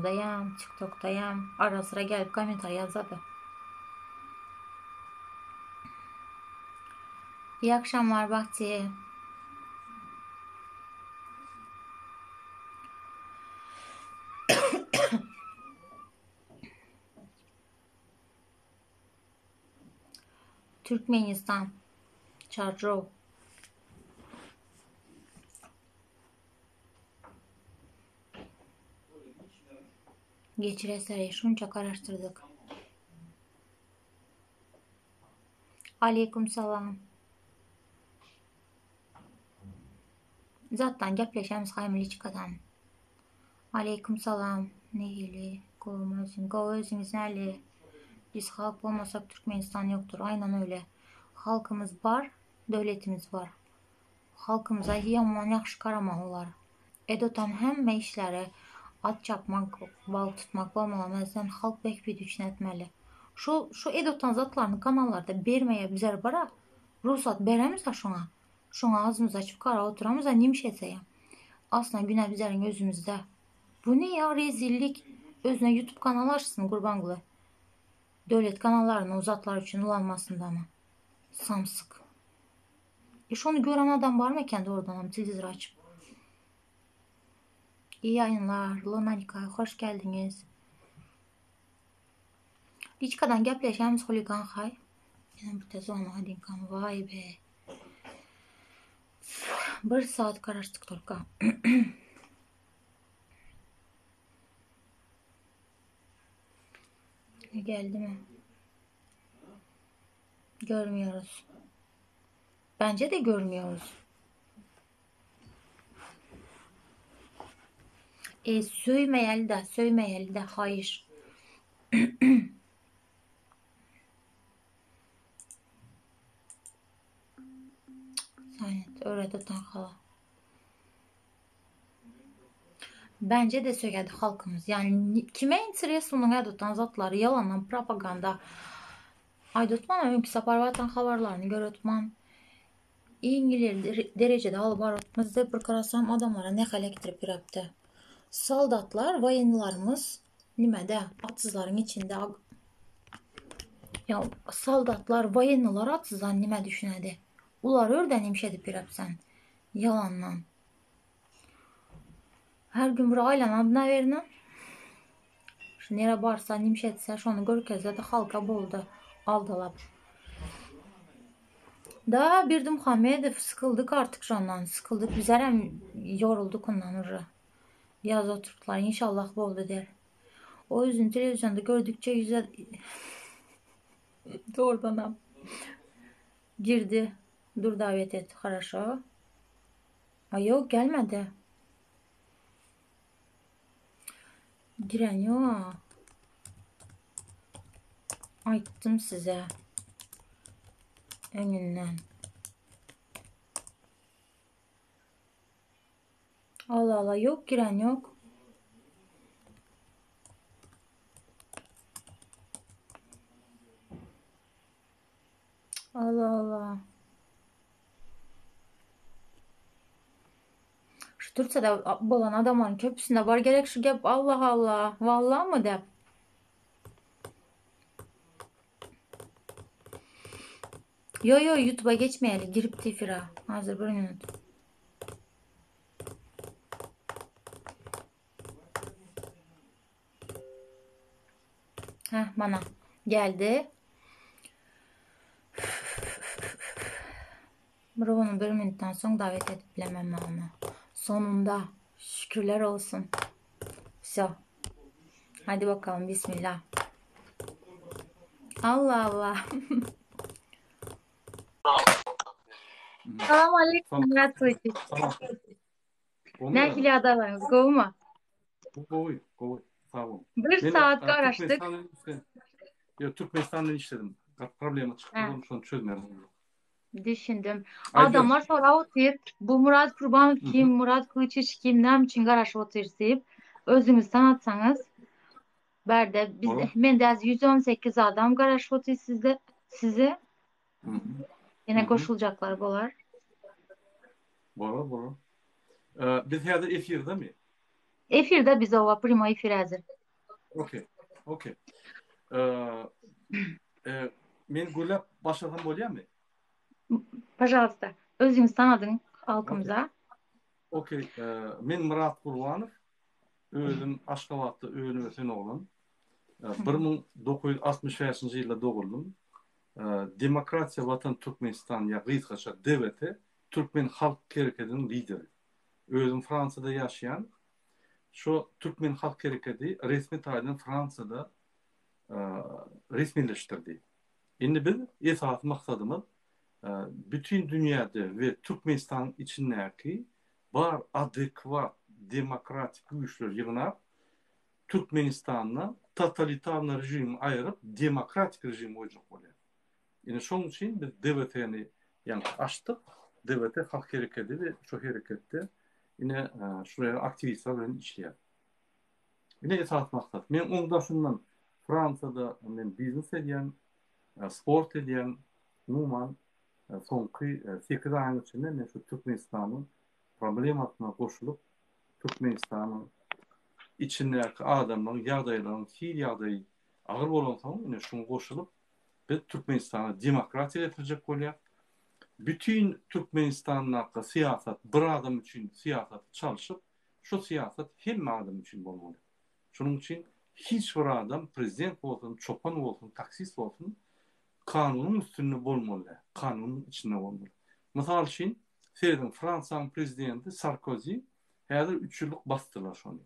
Daýam, TikTokdaýam ara syra gelip kommentariý ýazady. İyi akşamlar Bahtiye. Türkmenistan. Çarjow. Geçiresleri şunça garaşdyrdyk. Aleýkum salam. Zatdan gepleşemiz haýmy liçkadan. Aleýkum salam. Nähili? Gowmy özüň? Gowy özüňiz näli? Biz halk bolmasak Türkmenistan ýokdur. Aýnan öyle. Halkymyz bar, döwletimiz bar. Halkymyza ýaman ýagşy garamalylar. Edotan hemme işleri at çapmak, balyk tutmak bolmalam özden halk bähbidi üçin etmeli. Şu şu edotan zatlaryny kanallarda bermeýä bizler bara rugsat beremizä şoňa. Şoňa agzymyzy açyp garap oturamyza nimiş etseýem. Aslynda günä bizleriň özümizde. Bu ne ýa rezillik. Özüne youtube kanal açsyn Gurbanguly. Döwlet kanallaryny o zatlar üçin ulanmasyn dana. Samsyk. E şony gören adam barmy eken doğrudanam telewizor açyp. İyi yayınlar. Lonanika hoş geldiniz. Liçkadan gepleşemiz huligan hay. Ýene bir tez ona dinkan vay be. Bir saat garaşdyk tolka. Geldi mi? Görmüyoruz. Bence de görmüyoruz. E, söýmeýeli de, söýmeýeli de, haýyş. Sanet, öwret otan hala. Bence de söýedi halkymyz. Yani kime interes onuň ädotan zatlary ýalandan propaganda. Aýdotman öňki sapar watan habarlaryny görütman. Iň ileri derejede alyp barypmyzdy. Bir garasam adamlara nehal ekdirip ýörepdi. Soldatlar, woýennilarymyz nimede, atsyzlaryň içinde Ya soldatlar, woýennilar atsyzdan nime düşünedi? Ular örden imiş edip ýörepsen. Ýalandan. Her gün bir ailen adına verinen. Şu nere barsa, nimiş etse, şony görkezse de halka boldy. Aldalap. Da Berdimuhamedow sıkıldık artık şondan. Sıkıldık. Bizler hem yorulduk ondan уже. Yaz oturttular. İnşallah boldy der. O yüzünü televizyonda gördükçe yüze doğrudan girdi. Dur davet et. Хорошо. Ay yok gelmedi. Giren yok. Aýtdym size. Öňünden. Allah Allah yok giren yok. Allah Allah. Şu Türkiye'de bolan adamların köpüsünde var gerek şu gep Allah Allah. Vallahi mı de? Yo yo YouTube'a geçmeyeli. Girip Twitter'a. Hazır bir minut. Heh bana geldi. Bravo'nu bir minuttan soň davet edip bilemem ben onu. Sonunda. Şükürler olsun. Vse. Hadi bakalım bismillah. Allah Allah. Salam aleyküm Murat Kılıç. Salam. Nähili ýagdaýlaryňyz gowumy? Gowy, gowy. Sag boluň. Bir Men saat a, garaşdyk. Türkmenistandan işledim. Ýok, Türkmenistandan işledim. Gaty problema çykdy, Hä. onu şony çözmeli. Düşündim. Aýdyber. Adamlar sorap otyr. Bu Murat Kurbanow Mhm. kim, Murat Kılıçiç kim, näme üçin garaşyp otyrys diýip. Özüňizi tanatsaňyz. Bärde biz Bolar. mende az 118 adam garaşyp otyr sizde size. Mhm. Ýene Mhm. goşuljaklar bolar. Bolar, bolar. Ee, biz häzir efirdemi? Efirde biz owa primoý efir häzir. Okey. Okey. Ee, men gürläp başlasam bolýarmy? Pažalsta. Özüňizi tanadyň halkymyza. Okey. Men Myrat Gurbanow. Özüm Aşgabatda önüp ösen oglan. 1965-nji ýylda doguldym. Demokratiýa Watan Türkmenistan ýa gysgaça DWT Türkmen halk hereketiniň lideri. Özüm Fransiýada ýaşaýan. Şo Türkmen halk hereketi resmi taýdan Fransiýada resmileşdirdi. Indi biz esasy maksadymyz bütin dünýäde we Türkmenistanyň içindäki bar adekwat demokratik güýçleri ýygnap, Türkmenistanda totalitarny režimi aýyryp, demokratik režim goýjak bolýar. Ine şoň üçin biz DWT-ni ýaňky açdyk. DWT halk herekedi we şo hereketde ine şular ýaly aktiwistler bilen işleýär. Ine esasy maksat. Men oň daşyndan Fransiýada men biznes edýän, sport edýän. Umuman soňky 8 aýyň içinde men şu Türkmenistanyň problemasyna goşulyp Türkmenistanyň içindäki adamlaryň ýagdaýlaryň hil ýagdaýy agyr bolansoň ine şuňa goşulyp Biz Türkmenistana demokratiýa getirjek bolýas. Bütin Türkmenistandaky syýasat bir adam üçin syýasaty çalşyp, şu syýasat hemme adam üçin bolmaly. Şonuň üçin hiç bir adam prezident bolsun, çopan bolsun, taksist bolsun kanunyň üstünde bolmaly däl, kanunyň içinde bolmaly. Mysal üçin, serediň Fransiýanyň prezidenti Sarkozi häzir üç ýyllyk basdylar şony.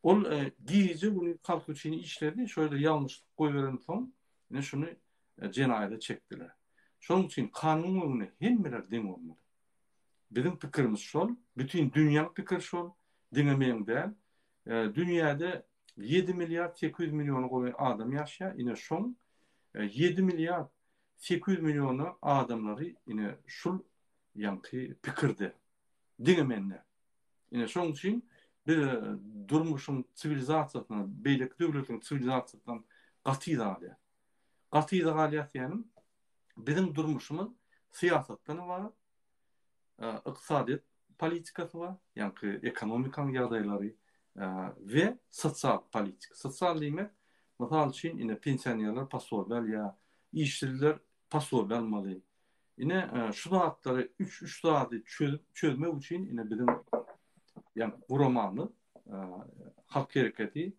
Ol gije güni halk üçin işledi, şo ýerde ýalňyşlyk goýberensoň, ine şuny jenaýata çekdiler. Şonuň üçin kanunyň öňünde hemmeler deň bolmaly. Biziň pikirimiz şol, bütin dünýäň pikiri şol, diňe meň däl. Dünýäde 7 milliard 800 milliona golaý adam ýaşaýar, ine şoň 7 milliard 800 milliona adamlary ine şul ýaňky pikirde. Diňe men däl. Ine şoň üçin biz durmuşyň siwilizasiýasyna, beýleki döwletiň siwilizasiýasyndan gaty yza galýar. Gaty yza galýar diýýänim, biziň durmuşymyz syýasatdan ybarat, ykdysadyýet politikasy bar, ýaňky ekonomikanyň ýagdaýlary we sosial politika. Sosial diýmek, mysal üçin, ine pensionerler posobiýa alýar, işsizler posobiýa almaly. Ine şu zatlary üç üç zady çözüp çözmek üçin ine biziň ýa guramamyz Halk hereketi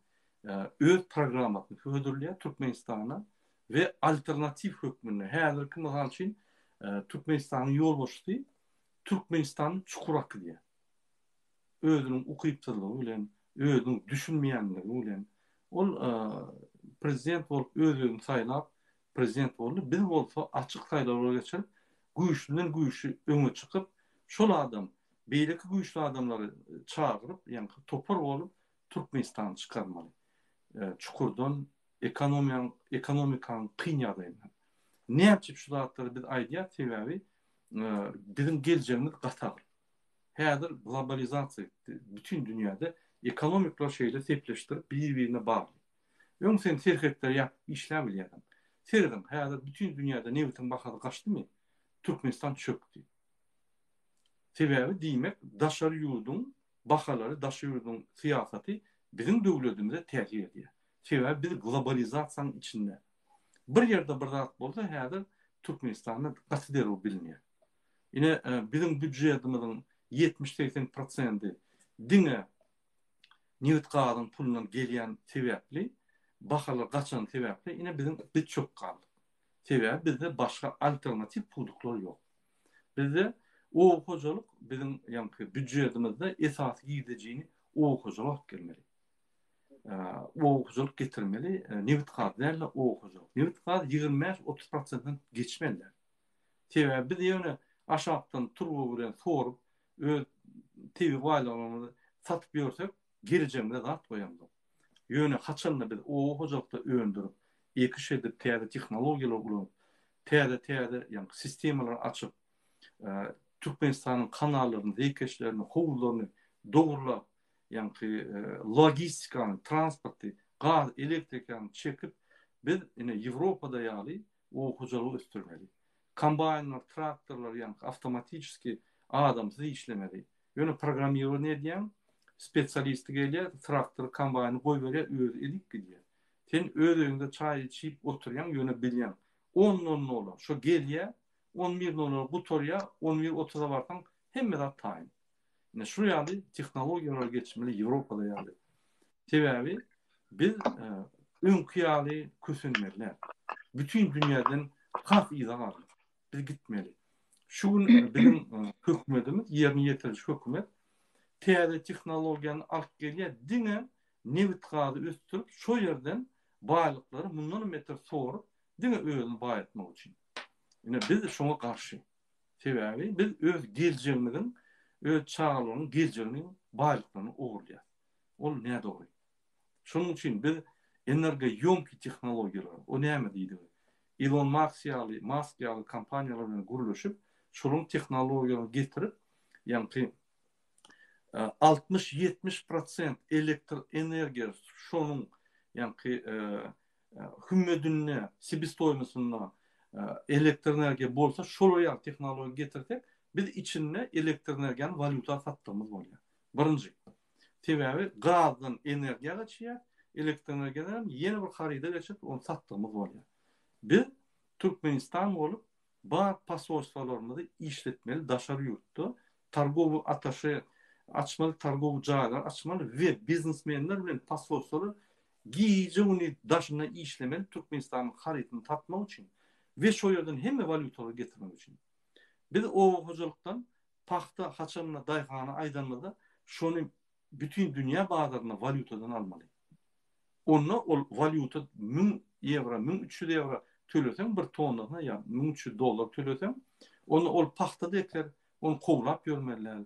öz programmasyny hödürleýär Türkmenistana we alternatiw hökmünde häzirki mysal üçin Türkmenistanyň ýolbaşçysy Türkmenistany çukur akydýar. Özüniň ukypsyzlygy bilen, özüniň düşünmeýänligi bilen ol prezident bolup öz-özüni saýlap prezident boldy. Biz bolsa açyk saýlawlar geçirip, güýçlüden güýçli öňe çykyp, şol adam beýleki güýçli adamlary çagyryp, ýaňky topar bolup Türkmenistany çykarmaly. Çukurdan, ekonomiýaň, ekonomikanyň kyn ýagdaýyndan. Näme üçin şu zatlary biz aýdýas? Sebäbi biziň geljegimiz gaty agyr. Häzir globalizasiýa gitdi. Bütin dünýäde ekonomikler şeýle sepleşdirip bir-birine bagly. Öň sen serhetleri ýapyp işläp bilýärdiň. Serediň, häzir bütin dünýäde nebitiň bahasy gaçdymy? Türkmenistan çökdi. Sebäbi diýmek, daşary ýurduň bahalary, daşary ýurduň syýasaty biziň döwletimize täsir edýär. Sebäbi biz globalizasiýanyň içinde. Bir ýerde bir zat bolsa häzir Türkmenistanda gaty derrew bilinýär. Ine, biziň býujetimiziň 70-80 prosendi diňe nebit-gazyň pulundan gelýän sebäpli, bahalar gaçan sebäpli ine biziň biz çöküp galdyk. Sebäbi bizde başga alternatiw pudaklar ýok. Bizde oba hojalyk biziň ýaňky býujetimizde esasy girdejini oba hojalyk alyp gelmeli. Oba hojalyk getirmeli, nebit-gaz däl-de oba hojalyk. Nebit-gaz 25-30 prosentden geçmeli däl. Sebäbi biz ýöne aşakdan turba bilen sorup, öz tebigy baýlyklarymyzy satyp ýörsek, gelejegimize zat goýamzok. Ýöne haçanda biz oba hojalykda öndürip, ekiş edip, täze tehnologiýalary ulanyp, täze-täze ýaňky sistemalary açyp, Türkmenistanyň kanallaryny, zeýkeşlerini, howuzlaryny dogurlap, ýaňky logistikany, transporty, gaz, elektrikany çekip, biz ine Ýewropada ýaly oba hojalygy ösdürmeli. Kombaýnlar, traktorlar ýaňky awtomatiçeski adamsyz işlemeli. Ýöne programmirowaniýe edýäň, Spesialisti gelýär, traktory, kombaýny goýberýär, özi edip gidýär. Sen öz öýüňde çaý içip oturýaň, ýöne bilýäň, on nol nola şo gelýär, on bir nol nola gutarýar, on bir otuza barsaň, hemme zat taýyn. Ine şu ýaly tehnologiýalara geçmeli Ýewropada ýaly. Sebäbi biz öňki ýaly kösenmeli däl. Bütin dünýäden has yza galdyk. Biz gitmeli. Şu gün biziň hökümetimiz, ýerine ýetiriji hökümet täze tehnologiýany alyp gelýär, diňe nebit-gazy ösdürip, şo ýerden baýlyklary mundanam beter sorup, diňe özüni baýatmak üçin. Ine biz şoňa garşy. Sebäbi biz öz geljegimiziň, öz çagalaryň geljeginiň baýlyklaryny ogurlaýarys. Ol nädogry. Şonuň üçin biz energoýomkiý tehnologiýalar, o näme diýdigi, Ilon Maks ýaly, Mask ýaly kompaniýalar bilen gürleşip, şolaryň tehnologiýalaryny getirip, ýaňky 60-70 prosent elektr energiýa şonuň ýaňky hümmedinde, sebestoýmosynda elektr energiýa bolsa, şolar ýaly tehnologiýa getirsek, biz içinde elektr energiýany walýuta satdygymyz bolýar. Birinji. Sebäbi gazdan energiýa geçýär, elektr energiýadan hem ýene bir haryda geçip, ony satdygymyz bolýar. Biz Türkmenistan bolup, bar posolstwalarymyzy işletmeli daşary ýurtda, targowy ataşe açmaly, targowy jaýlar açmaly we biznesmenler bilen posolstwalar gije-gündiz daşynda işlemeli Türkmenistanyň harydyny satmak üçin we şo ýerden hemme walýutalary getirmek üçin. Biz oba hojalykdan Pagta haçanda daýhana aýdanymyzda şony bütin dünýä bazarynda walýutadan almaly. Onda ol walýuta müň ýewro, 1300 ýewro töleseň bir tonnasyna ýa 1300 dollar töleseň, onda ol pagta-da eker, ony kowlap ýörmeli däl.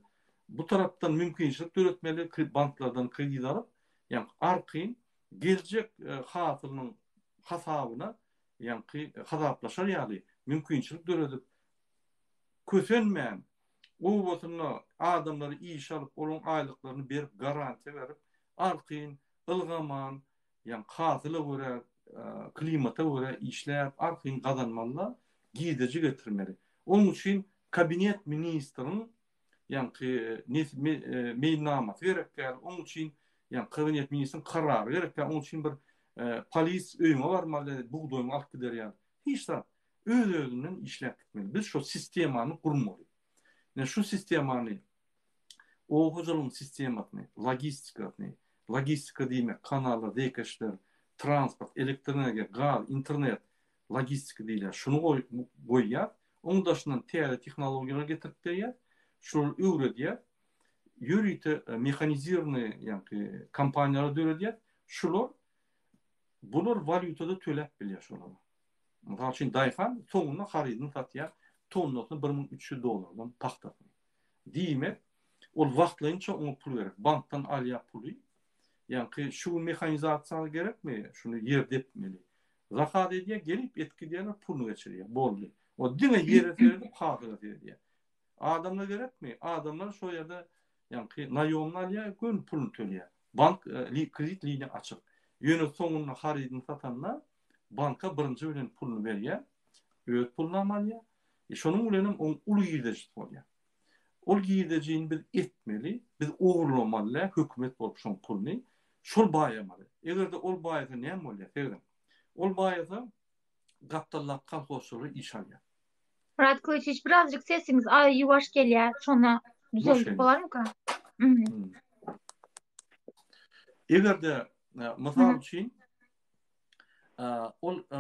Bu tarapdan mümkinçilik döretmeli, banklardan kredit alyp, ýaňky arkaýyn geljek hasylynyň hasabyna ýaňky hasaplaşar ýaly mümkinçilik döredip, kösenmän, obasynda adamlary işe alyp, olaryň aýlyklaryny berip, garantiýa berip, arkaýyn, ylgaman, ýagny hasyla görä, klimata görä işläp, arkaýyn gazanmaly-da, girdeji getirmeli. Onuň üçin kabinet ministriň ýaňky meýilnamasy gerek däl, onuň üçin ýaňky kabinet ministriň karary gerek däl, onuň üçin bir polis öýüňe barmaly, bugdaýyňy alyp gider ýaly. Hiç zat. Öz-özünden işläp gitmeli. Biz şo sistemany gurmaly. Ine şu sistemany, oba hojalygyň sistemasyny, logistikasyny, logistika diýmek, kanallar, zeýkeşler, transport, elektrenergiýa, gaz, internet, logistika diýilýär. Şuny goýýas. Onuň daşyndan täze tehnologiýalar getirip berýäs. Şulary öwredýäs. Ýörite mehanizirownyý, ýagny kompaniýalar döredýäs. Şular bular walýutada töläp bilýär şolara. Mysal üçin, daýhan soňunda harydyny satýar, tonnasyny 1300 dollardan pagtasyny. Diýmek, ol wagtlaýynça oňa pul gerek. Bankdan alýar puly. Ýaňky şu gün mehanizasiýa gerekmi? Şuny ýer depmeli. Zakaz edýär, gelip etki diýýärler, puluny geçirýär. Boldy. O diňe ýere seredip, hasyla seredýär. Adamlar gerekmi? Adamlar şo ýerde ýaňky naýomny alýar, göni puluny töleýär. Bank kredit liniýa açyk. Ýöne soňunda harydyny satanda banka birinji bilen puluny berýär, öz pulunam alýar. E, şonuň bilenem oň uly girdejisi bolýar. Ol girdejini biz etmeli, biz ogurlamaly däl, hökümet bolup şoň puluny, şol baýamaly. Eger-de ol baýasa näme bolýar, serediň. Ol baýasa gapdaldaky kolhozçylara iş alýar. Myrat Kylyçowiç birazjyk sesiňiz aý ýuwaş gelýär. Şony düzeldip bolarmyka? Hmm. Eger-de e, mysal üçin e, ol e,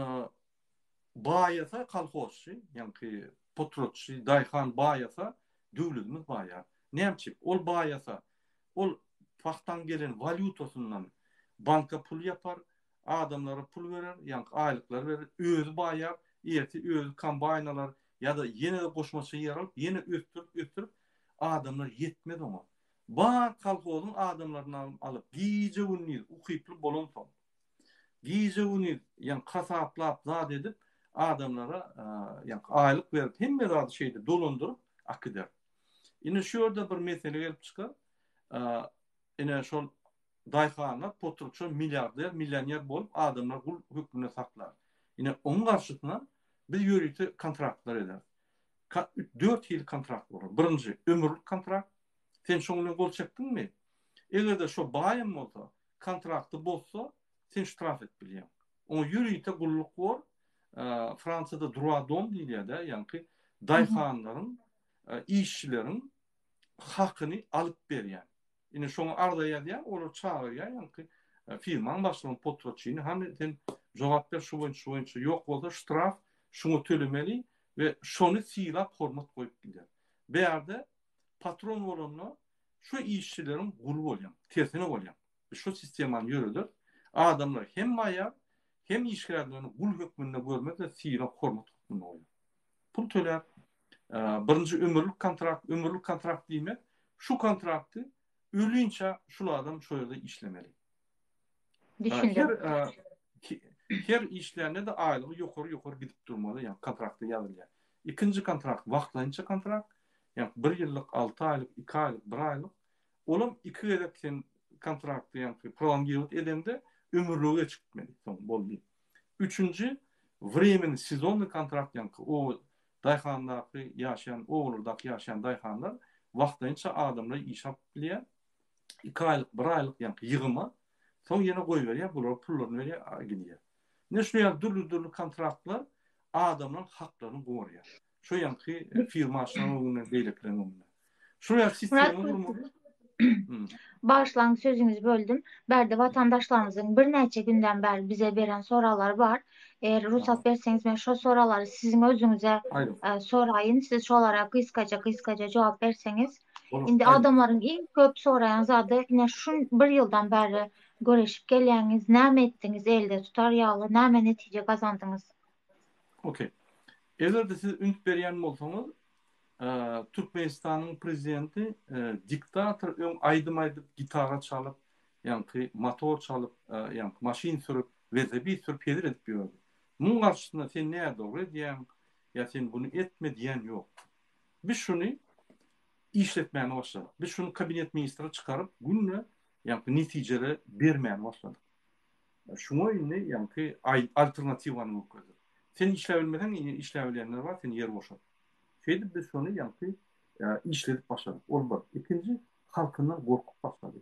baýasa kolhozçy, ýagny potratçy, daýhan baýasa döwletimiz baýar. Näme üçin? Ol baýasa, ol pagtaň gelen walýutasyndan banka pul ýapar, adamlara pul berer, ýaňky aýlyklar berer, özi baýar, ertir özi kombaýn alar ýa-da ýene-de goşmaça ýer alyp, ýene ösdürip, ösdürip, adamlar ýetmez oňa. Bar kolhozyň adamlaryny alyp, gije-gündiz ukyply bolansoň, gije-gündiz ýaňky hasaplap zat edip, adamlara ýaňky aýlyk berip, hemme zady şeýdip dolandyryp akider. Indi şu ýerde bir mesele gelip çykar. Ine şol daýhanlar potrukça milliarder, millioner bolup adamlar gul hökmünde saklar. Ine oň garşysyna biz ýörite kontraktlar ederis. Dört hili kontrakt bolar. Birinji, ömürlik kontrakt. Sen şoň bilen gol çekdiňmi? Eger-de şo baýam bolsa, kontrakty bozsa, sen ştraf edip bilýäň. Oňa ýörite gulluk bor. Fransiýada droit d'homme diýilýär-de, ýaňky daýhanlaryň, işçileriň hakyny alyp berýän. Ine şoňa arza ýazýar, olar çagyrýar ýaňky firmaň başlygyny, potratçyny, hany sen jogap ber şu boýunça, şu boýunça, ýok bolsa ştraf şuňa tölemeli we şony sylap hormat goýup gider. Bärde patron bolanda şu işçileriň guly bolýaň, tersine bolýaň. Biz şu sistemany ýörederis. Adamlar hem baýar, hem işgärlerini gul hökmünde görmez-de sylag, hormat hökmünde goýar. Pul tölär. Birinji ömürlik kontrakt, ömürlik kontrakt diýmek, şu kontrakty ölinçä şul adam şo ýerde işlemeli. Düşündim. Her her işlände-de aýlygy ýokary-ýokary gidip durmaly, ýagny kontraktda ýazylýar. Ikinji kontrakt wagtlaýynça kontrakt, ýagny bir ýyllyk, alty aýlyk, iki aýlyk, bir aýlyk. Olam iki gezek sen kontrakty ýaňky prolongirowat edeňde ömürlige geçip gitmeli soň boldy. Üçünji wremenny sezonnyý kontrakt ýaňky o daýhandaky ýaşaýan obalardaky ýaşaýan daýhanlar wagtlaýynça adamlar işe alyp bilýär. Iki aýlyk bir aýlyk ýaňky ýygyma soň ýene goýberýär bulara pullaryny berýär gidýär. Ine şular ýaly dürli dürli kontraktlar adamlaryň haklaryny gorýar. Şu ýanky firmaçylaryň öňünde, beýlekileriň öňünde. Şu ýaly sistema gurmaly. Bagyşlaň sözüňizi böldüm. Bärde watandaşlarymyzyň birnäçe günden bäri bize beren soraglary bar. Eger rugsat berseňiz men şo soraglary siziň özüňize soraýyn. Siz şolara gysgaça gysgaça jogap berseňiz. Indi adamlaryň iň köp soraýan zady ine şu bir ýyldan bäri göreşip gelýäňiz, näme etdiňiz elde tutar ýaly, näme netije gazandyňyz? Okey. Eger-de siz üns berýän bolsaňyz, Türkmenistanyň prezidenti diktator öň aýdym aýdyp, gitara çalyp, ýaňky motor çalyp, ýaňky maşyn sürüp, welosiped sürüp hezil edip ýördi. Muň garşysyna sen nädogry edýäň, ýa sen buny etme diýen ýok. Biz şuny işletmäne başladyk. Biz şuny kabinet ministre çykaryp, günde ýaňky netijeleri bermäne başladyk. Şuňa indi ýaňky alternatiwany görkezdik. Sen işläbilmeseň, indi işläbilýänler bar, sen ýer boşat. Şeýdip biz şony ýaňky işledip başladyk. Ol bir. Ikinji, halkyndan gorkup başlady.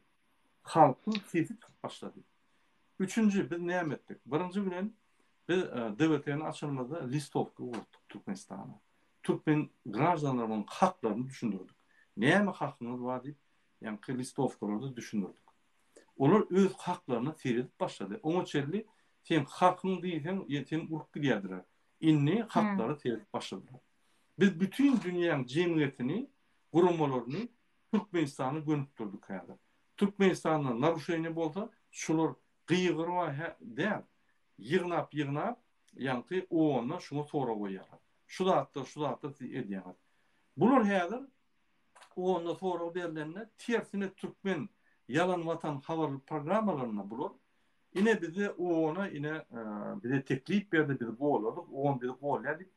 Halkyň sesi çykyp başlady. Üçünji, biz näme etdik? Birinji bilen biz DWT-ni açanymyzda listowka ugratdyk Türkmenistana. Türkmen graždanlarynyň haklaryny düşündirdik. Näme hakyňyz bar diýip, ýaňky listowkalarda düşündirdik. Olar öz haklaryna seredip başlady. Oňa çenli sen hakyň diýseň, seni urup gidýärdiler. Indi haklara seredip başladylar. Biz bütin dünýäň jemgyýetini, guramalaryny Türkmenistana gönükdirdik häzir. Türkmenistanda naruşeniýe bolsa, şular gygyryba däl, ýygnap-ýygnap, ýaňky OON-a şuňa sorag goýýarlar. Şu zatlar, şu zatlar siz edýäňiz. Bular häzir Onda sorag berlende tersine türkmen ýalan watan habar programmalarynda bular ine bize OON-a ine bize teklip berdi biz golladyk OON bizi golýar diýip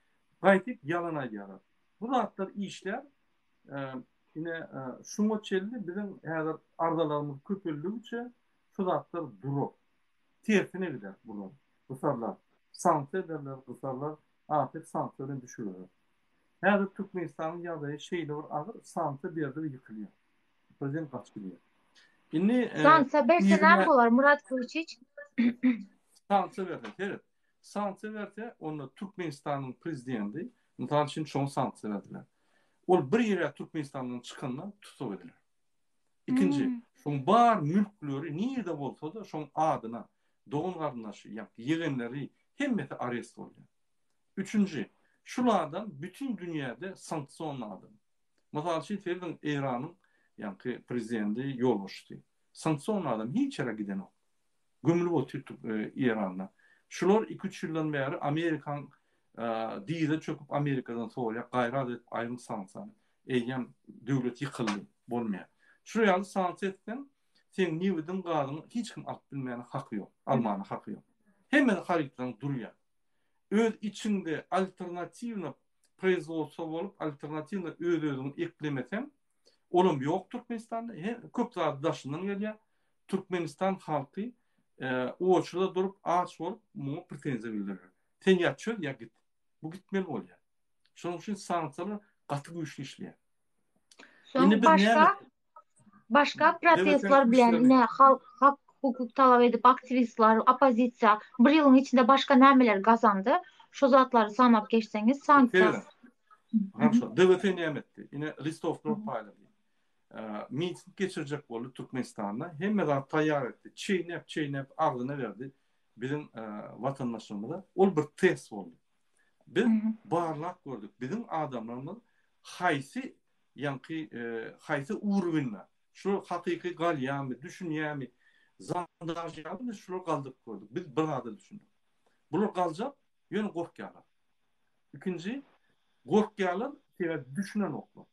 gaýtyp ýalan aýdýarlar. Bu zatlar işlär ine şuňa çenli biziň häzir arzalarymyz köpeldigiçe şu zatlar durar. Tersine gider bular. Gysarlar. Sanksiýa ederler, gysarlar, ahyr sanksiýa bilen düşürerler. Häzir Türkmenistanyň ýagdaýy şeýle bir agyr, sanksiýa berdigi ýykylýar. Prezident gaçyp gidýär. Indi Sanksiýa berse näme bolar Murat Gylyçiç? Sanksiýa berse, seret. Sanksiýa berse, onda Türkmenistanyň prezidenti, mysal üçin, şoňa sanksiýa berdiler. Ol bir ýere Türkmenistandan çykanda tussag ediler. Ikinji, şoň bar mülkleri nirde bolsa-da şoň adyna, dogan-garyndaşy, ýa ýegenleri hemmesi arest bolýar. Üçünji, şul adam bütin dünýäde sanksionly adam. Mysal üçin serediň Eýranyň ýaňky prezidendi ýolbaşçysy. Sanksionly adam hiç ýere gidenok. Gömülip otyr Eýranda. Şular iki-üç ýyldan bäri Amerikaň dyza çöküp Amerikadan soraýar gaýrat edip aýryň sanksiýany. Eýýäm döwlet ýykyldy. Bolmaýar. Şular ýaly sanksiýa etseň seň nebidiň gazyňy hiç kim alyp bilmäne haky ýok. Almana haky ýok. Hemme harytlaryň durýar. Öz içiňde alternatiwno proizwodstwo bolup, alternatiwno öz-özüňi eklemeseň, olam ýok Türkmenistanda, he, köp zady daşyndan gelýär. Türkmenistan halky oçurda durup, aç bolup, muňa pretenziýa bildirer. Sen ýa çöz, ýa git. Bu gitmeli bolýar. Şonuň üçin sanksiýalar gaty güýçli işleýär. Soň başga? Başga protestler bilen ine halk hak hukuk talap edip aktiwistler, oppozisiýa bir ýylyň içinde başga nämeler gazandy? Şo zatlary sanap geçseňiz sanksiýa. Haraşo. DWT näme etdi? Ine listowkalar paýlady. Miting geçirjek boldy Türkmenistanda. Hemme zat taýýar etdi. Çeýnäp, çeýnäp agzyna berdi biziň watandaşlarymyza. Ol bir test boldy. Biz barlap gördük. Biziň adamlarymyz haýsy ýaňky haýsy urwinde şular hakyky galýarmy, düşünýärmi? Zandaž ýaly biz şulary galdyryp gördük. Biz bir zada düşündik. Bular galjak, ýöne gorkýarlar. Ikinji, gorkýarlar, sebäbi düşünenoklar.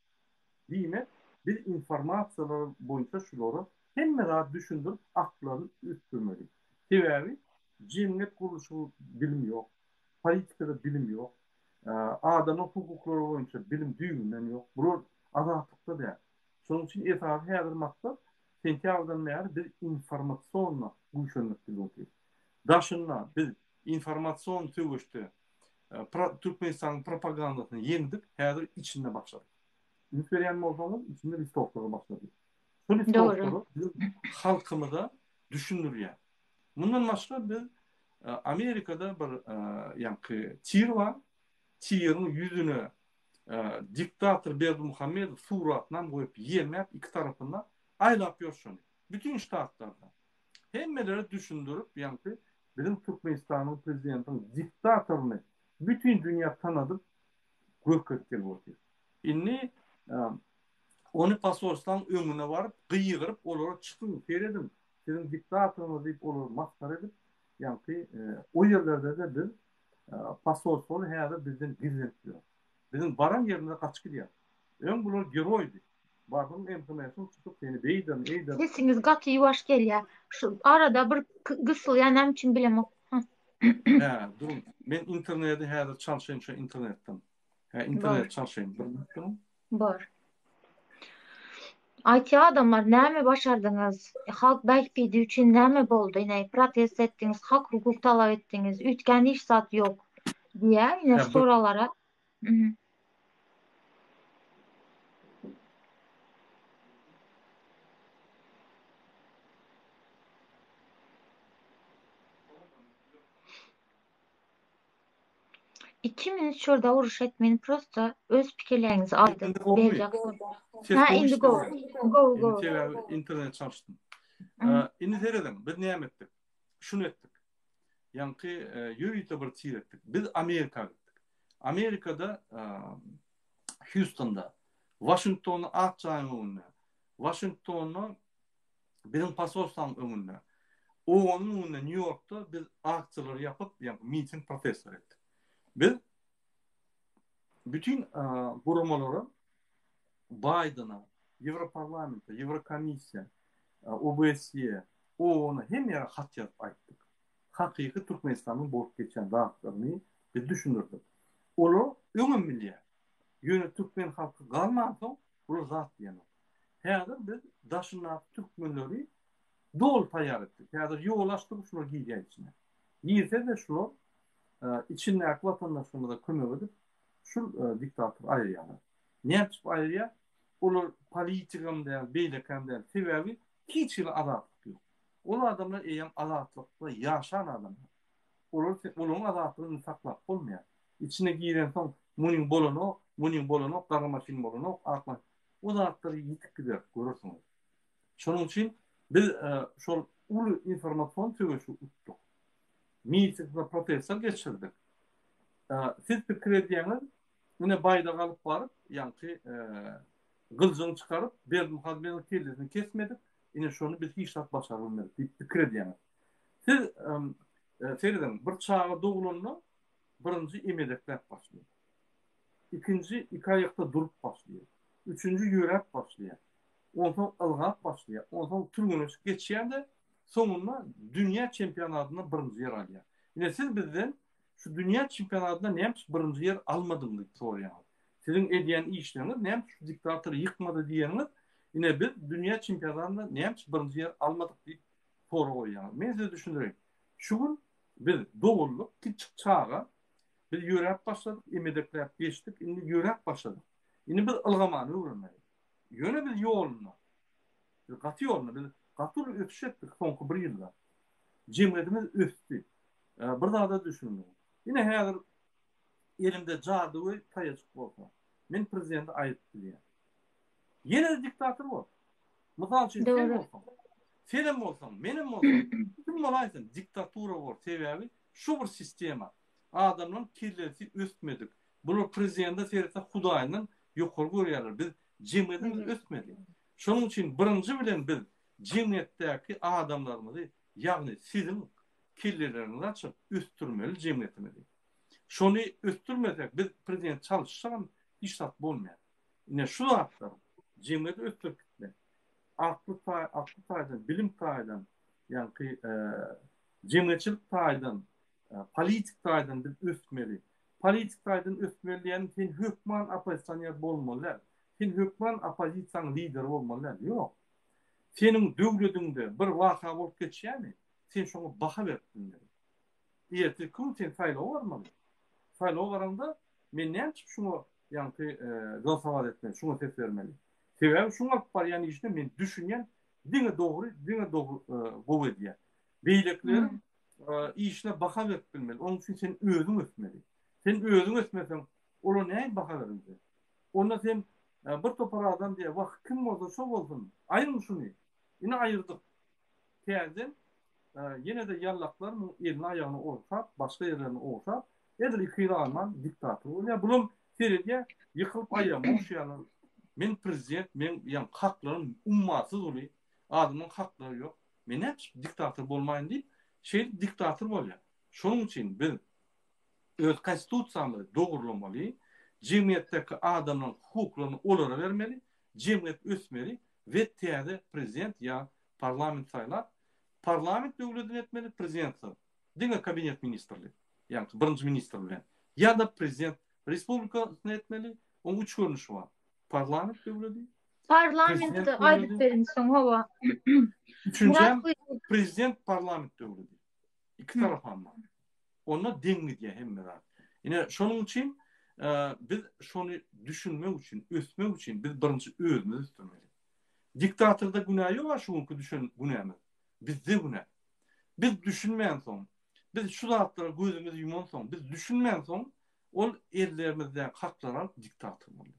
Diýmek, biz informasiýalar boýunça şulara hemme zady düşündirip, aklaryny ösdürmeli. Sebäbi jemgyýet gurluşygy bilim ýok, politikada bilim ýok, adamyň hukuklary boýunça bilim düýbünden ýok. Bular azatlykda däl. Şonuň üçin esasy häzir maksat sentýabrdan bäri biz informasionno güýçlenmek diýip otyrys. Daşynda biz informasion söweşde Türkmenistanyň propagandasyny ýeňdik, häzir içinde başladyk. Üns berýän bolsaňyz, içinde listowkalar başlady. Şu listowkalar biziň halkymyza düşündirýär. Mundan başga biz Amerikada bir ýaňky tir bar. Tiriň ýüzüne diktator Berdimuhamedow suratynam goýup, ýelmäp iki tarapynda aýlap ýör şony. Bütin ştatlarda. Hemmelere düşündirip, ýaňky biziň Türkmenistanyň prezidentiniň diktatoryny bütin dünýä tanadyp görkezip gelip otyr. Indi ony posolstwaň öňüne baryp, gygyryp olara çykyň, serediň, siziň diktatoryňyz diýip olary masgara edip, ýaňky o ýerlerde-de biz posolstwaly häzir bizden gizlenip ýör. Biziň baran ýerimize gaçyp gidýär. Öň bular geroýdy. Bardyň MHM-siň çykyp seni beýderin, eýderin. Sesiňiz gaty ýuwaş gelýär. Şu arada bir gysylýar näme üçin bilemok. Hä, duruň. Men interneti häzir çalşaýyn şu internetden. Hä, internet çalşaýyn. Bir minut duruň. Bor. Aýtýar adamlar näme başardyňyz? Halk bähbidi üçin näme boldy? Ine protest etdiňiz, hak hukuk talap etdiňiz, üýtgän hiç zat ýok diýýär. Ine şu soraglara. Iki minut şurada uruş etmeyin prosta öz pikirleriňizi aýdyp berjek Ha indi gowy. Gowy gowy. Sebäbi internet çalyşdym. Indi serediň biz näme etdik? Şuny etdik. Ýaňky ýörite bir tir etdik. Biz Amerika gitdik. Amerikada Hýustonda, Waşingtonda Ak jaýyň öňünde, Waşingtonda biziň posolstwanyň öňünde, OON-yň öňünde Nýu-Ýorkda biz aksiýalary ýapyp, ýagny miting protestler etdik. Biz bütin guramalara Baýdena, Ýewroparlamente, Ýewrokomissiýa, OBSE, OON-a hemme ýere hat ýazyp aýtdyk. Hakyky Türkmenistanyň bolup geçýän zatlaryny biz düşündirdik. Olar öňem bilýär. Ýöne türkmen halky galmansoň bular zat diýenok. Häzir biz daşyndaky türkmenleri doly taýýar etdik. Häzir ýol açdyk şular girýär içine. Girse-de şular içindäki watandaşlarymyza kömek edip şul diktatory aýyrýarlar. Näme üçin aýyrýar? Olar politikam däl, beýlekäm däl. Sebäbi hiç hili azatlyk ýok. Ol adamlar eýýäm azatlykda ýaşan adamlar. Olar olaryň azatlygyny indi saklap bolmaýar. Içine girensoň munyň bolanok, munyň bolanok, gara maşyn bolanok, ak maşyn. O zatlar ýitip gider, görersiňiz. Şonuň üçin biz şol uly informasion söweşi utduk. Miting we protestler geçirdik. Siz pikir edýäňiz, ine baýdak alyp baryp, ýaňky gylyjyny çykaryp, Berdimuhamedowyň kellesini kesmedik, ine şony biz hiç zat başaryp bilmedik diýip pikir edýäňiz. Siz serediň, bir çaga dogulanda birinji emedekläp başlaýar. Ikinji iki aýakda durup başlaýar. Üçünji ýöräp başlaýar. Onsoň ylgap başlaýar. Onsoň türgenleşik geçýär-de, soňunda dünýä çempionatynda birinji ýer alýar. Ine siz bizden şu dünýä çempionatynda näme üçin birinji ýer almadyň diýip soraýaňyz. Siziň edýän işleriňiz näme üçin şu diktatory ýykmady diýeniňiz, ine biz dünýä çempionatynda näme üçin birinji ýer almadyk diýip sorag goýýaňyz. Men size düşündireýin. Şu gün biz doguldyk, kiçjik çaga, biz ýöräp başladyk, emedekläp geçdik, indi ýöräp başladyk. Indi biz ylgamany öwrenmeli. Ýöne biz ýolunda. Biz gaty ýolunda, biz gaty uly ösüş etdik soňky bir ýylda. Jemgyýetimiz ösdi. Bir zada düşüniň. Ine häzir elimde jadygöý taýajyk bolsa, men prezidenti aýryp bilýän. Ýene-de diktator bor. Mysal üçin sen bolsaň, senem bolsaň, menem bolsam, kim bolaýsyn, diktatura bor. Sebäbi şu bir sistema. Adamlaryň kellesi ösmedik. Bular prezidente seretse hudaýyndan ýokary görýärler. Biz jemgyýetimiz ösmedi. Şonuň üçin birinji bilen biz jemgyýetdäki adamlarymyzy, ýagny siziň kelleleriňizi açyp ösdürmeli jemgyýetimizi. Şony ösdürmesek biz prezident çalyşsagam hiç zat bolmaýar. Ine şu zatlar jemgyýeti ösdürip gitmek, akly akly taýdan, bilim taýdan, ýaňky jemgyýetçilik taýdan, politik taýdan biz ösmeli. Politik taýdan ösmeli diýenim sen hökman oppozisioner bolmaly däl. Sen hökman oppozisiýanyň lideri bolmaly däl. Ýok. Seniň döwlediňde bir waka bolup geçýärmi? Sen şoňa baha berip bilmeli. Ertir gün sen saýlawa barmaly. Saýlawa baraňda men näme üçin şuňa ýaňky glasowat etmeli, şuňa ses bermeli? Sebäbi şuň alyp barýan işine men düşünýän, diňe dogry, diňe dogry gowy edýär. Beýlekileriň işine baha berip bilmeli. Onuň üçin sen özüň ösmeli. Sen özüň ösmeseň, olara näme baha bermeli? Onda sen bir topar adam diýýär, wah, kim bolsa şo bolsun, aýryň şuny. Ine aýyrdyk. Täzeden ýene-de ýallaklar muň elini aýagyny ogşap, başga ýerlerini ogşap, edil iki ýyl alman diktator bolýar. Bulam seredýär, ýykylyp aýagymy ogşaýarlar. Men prezident, meň ýaňky haklarym ummasyz uly, adamlaryň haklary ýok. Men näçe diktator bolmaýyn diýip, şeýdip diktator bolýar. Şonuň üçin biz öz konstitusiýamyzy dogurlamaly, jemgyýetdäki adamlaryň hukuklaryny olara bermeli, jemgyýet ösmeli we täze prezident ýa parlament saýlap, parlament döwledini etmeli prezidentsiz, diňe kabinet ministrli, ýagny birinji ministr bilen, ýa-da prezident respublikasyny etmeli, oň üç görnüşi bar, parlament döwledi, Parlamentde aýdyp beriň soň hawa. Üçünjem prezident parlament döwledi. Iki tarapam bar. Onda deň gidýär hemme zat. Ine şonuň üçin biz şony düşünmek üçin, ösmek üçin biz birinji özümizi ösdürmeli. Diktatorda günä ýok-a şu günki düşen günämiz. Bizde günä. Biz düşünmänsoň, biz şu zatlara gözümizi ýumansoň, biz düşünmänsoň, ol ellerimizdäki haklary alyp diktator boldy.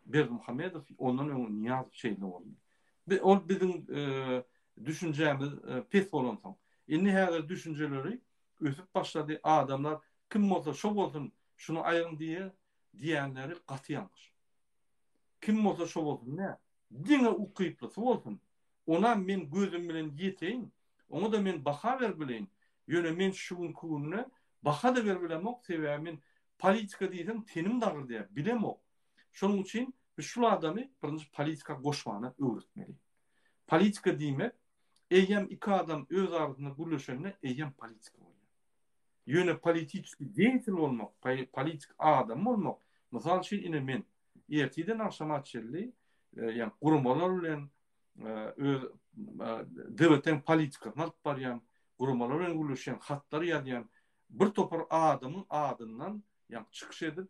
Berdimuhamedow, ondan öň Nyýazow şeýle boldy. Ol biziň düşünjämiz pes bolansoň. Indi häzir düşünjeleri ösüp başlady. Adamlar kim bolsa şo bolsun, şuny aýryň diýýär, diýýänleri gaty ýalňyş. Kim bolsa şo bolsun däl. Diňe ukyplysy bolsun. Onam men gözüm bilen ýeteýin, oňa-da men baha berip bileýin. Ýöne men şu günki günde baha-da berip bilemok, sebäbi men politika diýseň tenim dagyrdýar, bilemok. Şonuň üçin biz şul adamy birinji politika goşmana öwretmeli. Politika diýmek, eýýäm iki adam öz arasynda gürleşende eýýäm politika bolýar. Ýöne politiçeskiý deýatel bolmak, politik adam bolmak, mysal üçin ine men ertirden agşama çenli ýa guramalar bilen öz döwletiň politikasyny alyp barýan, guramalar bilen gürleşýän, hatlar ýazýan bir topar adamyň adyndan ýa çykyş edip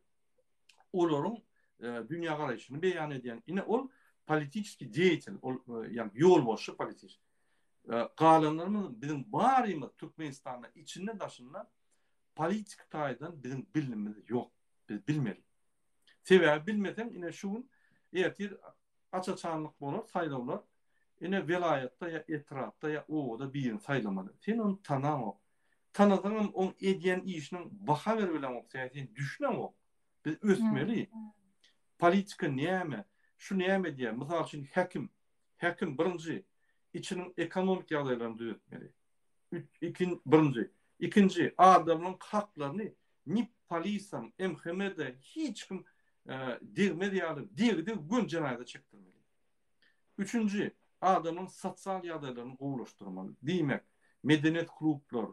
olaryň dünýägaraýşyny beýan edýän, ine ol politiçeskiý deýatel, ol ýa ýolbaşçy politiçeskiý. Galanlarymyz biziň barymyz Türkmenistanda içinde daşynda politik taýdan biziň bilimimiz ýok. Biz bilmeli. Sebäbi bilmeseň ine şu gün ertir aç-açanlyk bolar saýlawlar. Ine welaýatda ýa etrapda ýa obada birini saýlamaly. Sen ony tanaňok. Tanasaňam oň edýän işiniň baha berip bileňok sebäbi sen düşüneňok. Biz ösmeli. Politika näme? Şu näme edýär? Mysal üçin häkim. Häkim birinji içiniň ekonomik ýagdaýlaryny düzetmeli. Ikin birinji. Ikinji adamlaryň haklaryny ni polisam, MHM-de hiç kim degmez ýaly degdi gön jenaýata çekdirmeli. Üçünji adamlaryň sosial ýagdaýlaryny gowulaşdyrmaly. Diýmek, medeniýet klublar,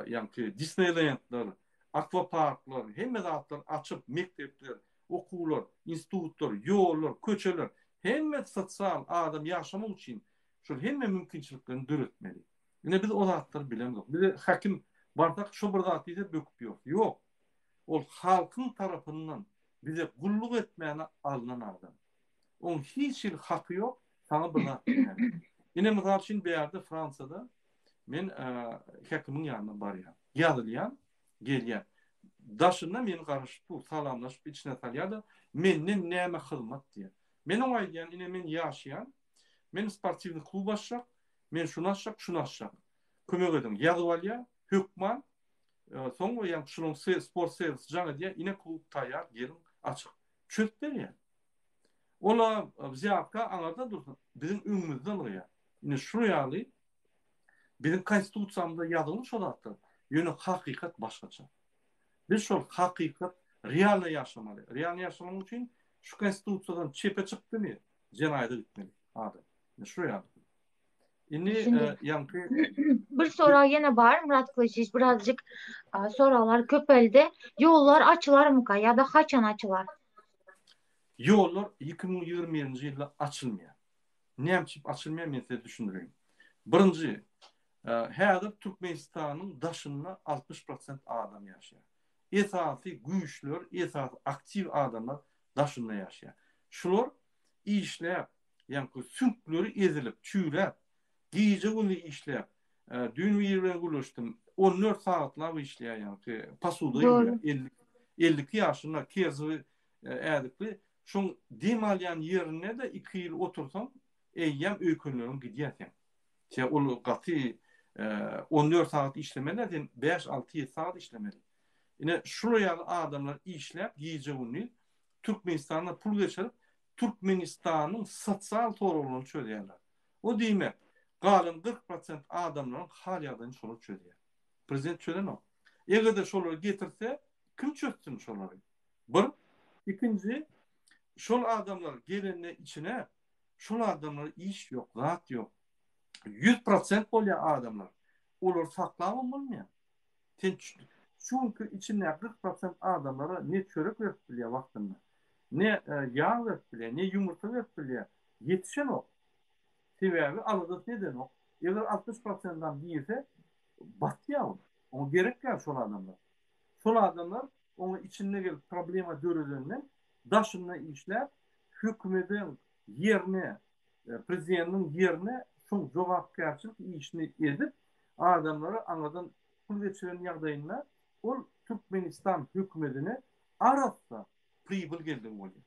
ýaňky Disneýlendler, akwaparklar, hemme zatlar açyp, mekdepler, okuwlar, institutlar, ýollar, köçeler, hemme sosial adam ýaşamak üçin şol hemme mümkinçiliklerini döretmeli. Ine biz o zatlary bilemzok. Bize häkim barsak şo bir zat diýse böküp ýörüs. Ýok. Ol halkyň tarapyndan bize gulluk etmäne alnan adam. Oň hiç hili haky ýok. Saňa bir zat diýýän. Ine mysal üçin bärde Fransiýada men häkimiň ýanyna barýan. Ýazylýan, gelýän. Daşynda meni garaşyp dur, salamlaşyp içine salýar-da, menden näme hyzmat diýýär. Men oňa aýdýan, ine men ýaşaýan, men sportiwnyý klub açjak, men şuny açjak, şuny açjak. Kömek ediň. Ýazyp alýar, hökman. Soň ýaňky şunuň sport serwisi jaň edýär, ine klub taýýar, geliň, açyk. Çözüp berýär. Ola wzýatka aňarda dursun, biziň öňümizden yrýar. Ine şu ýaly biziň konstitusiýamyzda ýazylgy şo zatlar. Ýöne hakykat başgaça. Biz şol hakykat realno ýaşamaly. Realno ýaşamak üçin şu konstitusiýadan çepe çykdymy, jenaýata gitmeli adam. Ine şu ýaly. Indi ýaňky Bir sorag ýene bar Myrat Gylyçowiç birazjyk soraglar köpeldi. Ýollar açylarmyka ýa-da haçan açylar? Ýollar 2021-nji ýylda açylmaýar. Näme üçin açylmaýar men size düşündireýin. Birinji, häzir Türkmenistanyň daşynda 60 prosent adam ýaşaýar. Esasy güýçler, esasy aktiw adamlar daşynda ýaşaýar. Şular işläp, ýaňky süňkleri ezilip, çüýräp, gije-gündiz işläp, düýn biri bilen gürleşdim, 14 sagatlap işleýär ýaňky, posuda ýuwýar, 52 ýaşynda, kerziwi ädikli, şoň dem alýan ýerinde-de iki ýyl otursaň, eýýäm öýkenleriň gidýär seň. Sen ol gaty 14 sagat işlemeli däl, sen 5, 6, 7 sagat işlemeli. Ine, şular ýaly adamlar işläp, gije-gündiz Türkmenistana pul geçirip, Türkmenistanyň sosial soraglaryny çözýärler. O diýmek, galan 40 prosent adamlaryň hal-ýagdaýyny şolar çözýär. Prezident çözenok. Eger-de şolary getirse, kim çözsün şolary? Bir. Ikinji, şol adamlar gelende içine, şol adamlara iş ýok, zat ýok. 100 prosent bolýar adamlar. Olary saklabam bolmaýar. Sen şu günki içindäki 40 prosent adamlara ne çörek berip bilýär wagtynda, ne ýag berip bilýär, ne ýumurtga berip bilýär. Ýetişenok. Sebäbi aladasyny edenok. Eger 60 prosentdan girse, batýar ol. Oňa gerek däl şol adamlar. Şol adamlar oňa içinde gelip problema döredenden daşynda işläp, hökümediň ýerine, prezidentiň ýerine şoň jogapkärçilik işini edip, adamlara aňyrdan pul geçiren ýagdaýynda ol Türkmenistan hökümedine arassa pribyl geldigi bolýar.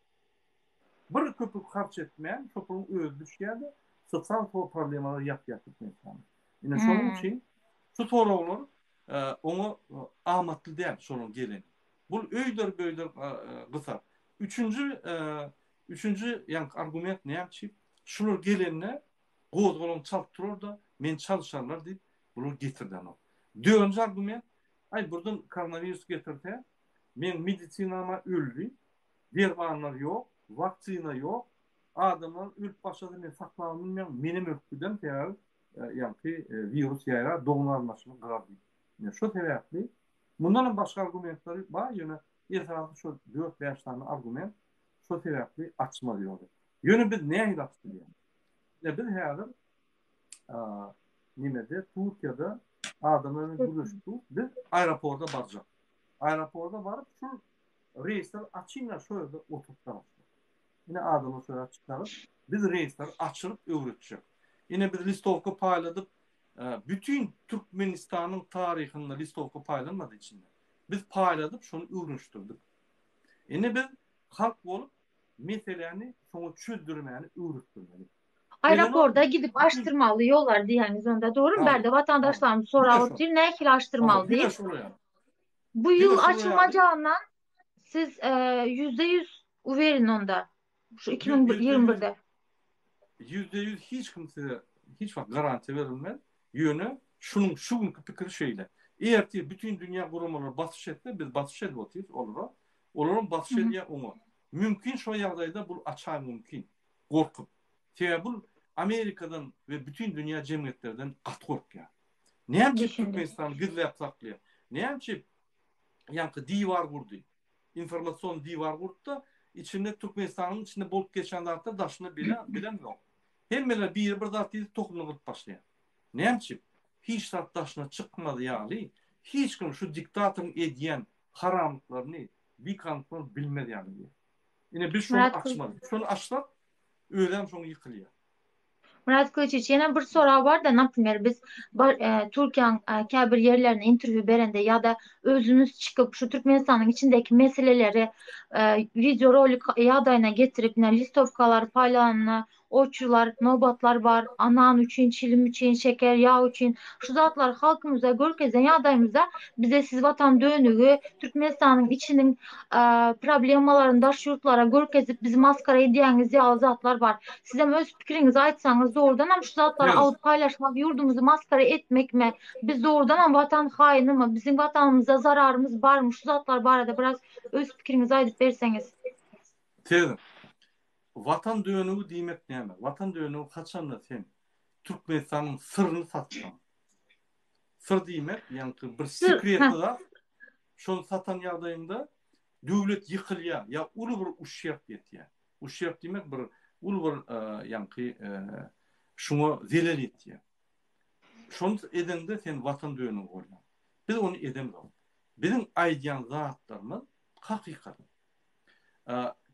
Bir köpük harç etmän şo puluň özi düşýär-de sosial problemalar ýapýar Türkmenistanda. Ine şonuň üçin şu soraglar oňa amatly däl şolaryň geleni. Bul öýder-böýder gysar. Üçünji üçünji ýaňky argument näme üçin? Şular gelende gozgalaň çalt turar-da, meni çalyşarlar diýip, bular getirdenok. Dördünji argument, aý burdan koronawirus getirse, meň medisinam-a öldi, dermanlar ýok, waksina ýok, adamlar ölüp başlasa men saklabam bilmen, menem ölüp giderin, sebäbi ýaňky wirus ýaýrar, dogan-garyndaşymy gyrar diýip. Ine şo sebäpli, mundan hem başga argumentleri bar, ýöne esasy şo dört-bäş sany argument şo sebäpli açmaz ýoly. Ýöne biz nähili açyp bilýäris? Ine biz häzir nimede Türkiýede adamlar bilen gürleşip dur. Biz aeroporta barjak. Aeroporta baryp şu reýsleri açyňlar şo ýerde oturyp garaşjak. Ine adamlar şo ýere çykaryp biz reýsleri açyryp öwretjek. Ine biz listowka paýladyp bütin Türkmenistanyň taryhynda listowka paýlanmady içinde. Biz paýladyp şony öwrenişdirdik. Ine biz halk bolup meseläni şoňa çözdürmäni öwretdirmeli. Aeroporda gidip açdyrmaly ýollar diýýäňiz onda dogrymy bärde watandaşlarymyz sorap otyr nähili açdyrmaly diýip. Bu ýyl açylmajagyndan siz ýüzde ýüz uwerin onda şu 2021-de. %100 hiç kim size hiç wagt garantiýa berilmez. Ýöne şunuň şu günki pikiri şeýle. Ertir bütin dünýä guramalary basyş etse, biz basyş edip otyrys olara. Olaram basyş edýär oňa. Mümkin şo ýagdaýda bul açar mümkin. Gorkup. Sebäbi bul Amerikadan we bütin dünýä jemgyýetlerden gaty gorkýar. Näme üçin Türkmenistany gizläp saklaýar? Näme üçin ýaňky diwar gurdy? Informasion diwar gurdy-da, içinde Türkmenistanyň içinde bolup geçen zatlar daşynda bilen ýok. Hemmeler biri bir zat diýse tohumyny gyryp başlaýar. Näme üçin? Hiç zat daşyna çykmaz ýaly, hiç kim şu diktatoryň edýän haramlyklaryny, bikanunlyklaryny bilmez ýaly diýýär. Ine biz şony açmaly. Şony açsak, özem şoň ýykylýar. Myrat Gylyçowiç ýene bir sorag barda naprimer biz Türkiýäň käbir ýerlerine interwýu berende ýa-da özümiz çykyp şu Türkmenistanyň içindäki meseleleri wideo rolik ýagdaýyna getirip ine listowkalar paýlananda oçurlar nobatlar bar nan üçin çilim üçin şeker ýag üçin şu zatlary halkymyza görkezen ýagdaýymyzda bize siz watan dönügi Türkmenistanyň içiniň problemalaryny daş ýurtlara görkezip bizi maskara edýäňiz ýaly zatlar bar. Sizem öz pikiriňizi aýtsaňyz dogrudanam şu zatlary alyp paýlaşmak ýurdumyzy maskara etmekmi? Biz dogrudanam watan haýynymy? Biziň watanymyza zararymyz barmy? Şu zatlar barada biraz öz pikiriňizi aýdyp berseňiz. Sezim. Watan dönügi diýmek näme? Watan dönügi haçanda sen Türkmenistanyň syryny satsaň. Syr diýmek, ýaňky bir sekretli zat. Şony satan ýagdaýyňda döwlet ýykylýar ýa uly bir uşşerb ýetýär. Uşşerb diýmek bir uly bir ýaňky şuňa zelel ýetýär. Şony edeňde sen watan dönügi bolýaň. Biz ony edemzok. Biziň aýdýan zatlarymyz hakykat.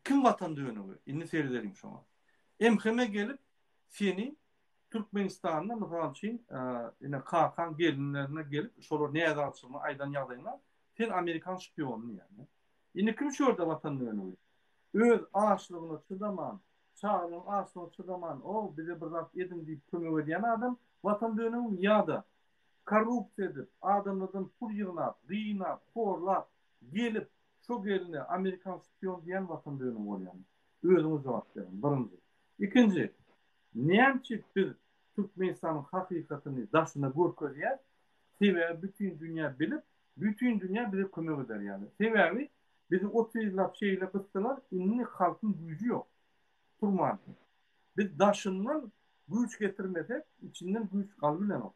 Kim watan dönügi? Indi seredeliň şoňa. MHM gelip seni Türkmenistanda mysal üçin ine kakaň gelinlerine gelip şolar näzarçylygyny aýdan ýagdaýyňda sen amerikan şpiony diýýär. Indi kim şu ýerde watan dönügi? Öz açlygyna çydaman, çagalaryň açlygyna çydaman, o bize bir zat ediň diýip kömek edýän adam watan dönügimi ýa-da korrupsiýa edip, adamlardan pul ýygnap, gynap, horlap gelip şo geline amerikan şpion diýen watan dönügi bolýarmy? Özüňiz jogap beriň, birinji. Ikinji, Näme üçin biz Türkmenistanyň hakykatyny daşyna görkezýäs? Sebäbi bütin dünýä bilip, bütin dünýä bize kömek eder ýaly. Sebäbi bizi 30 ýyllap şeýle gysdylar, indi halkyň güýji ýok. Turman. Biz daşyndan güýç getirmesek, içinden güýç galybilenok.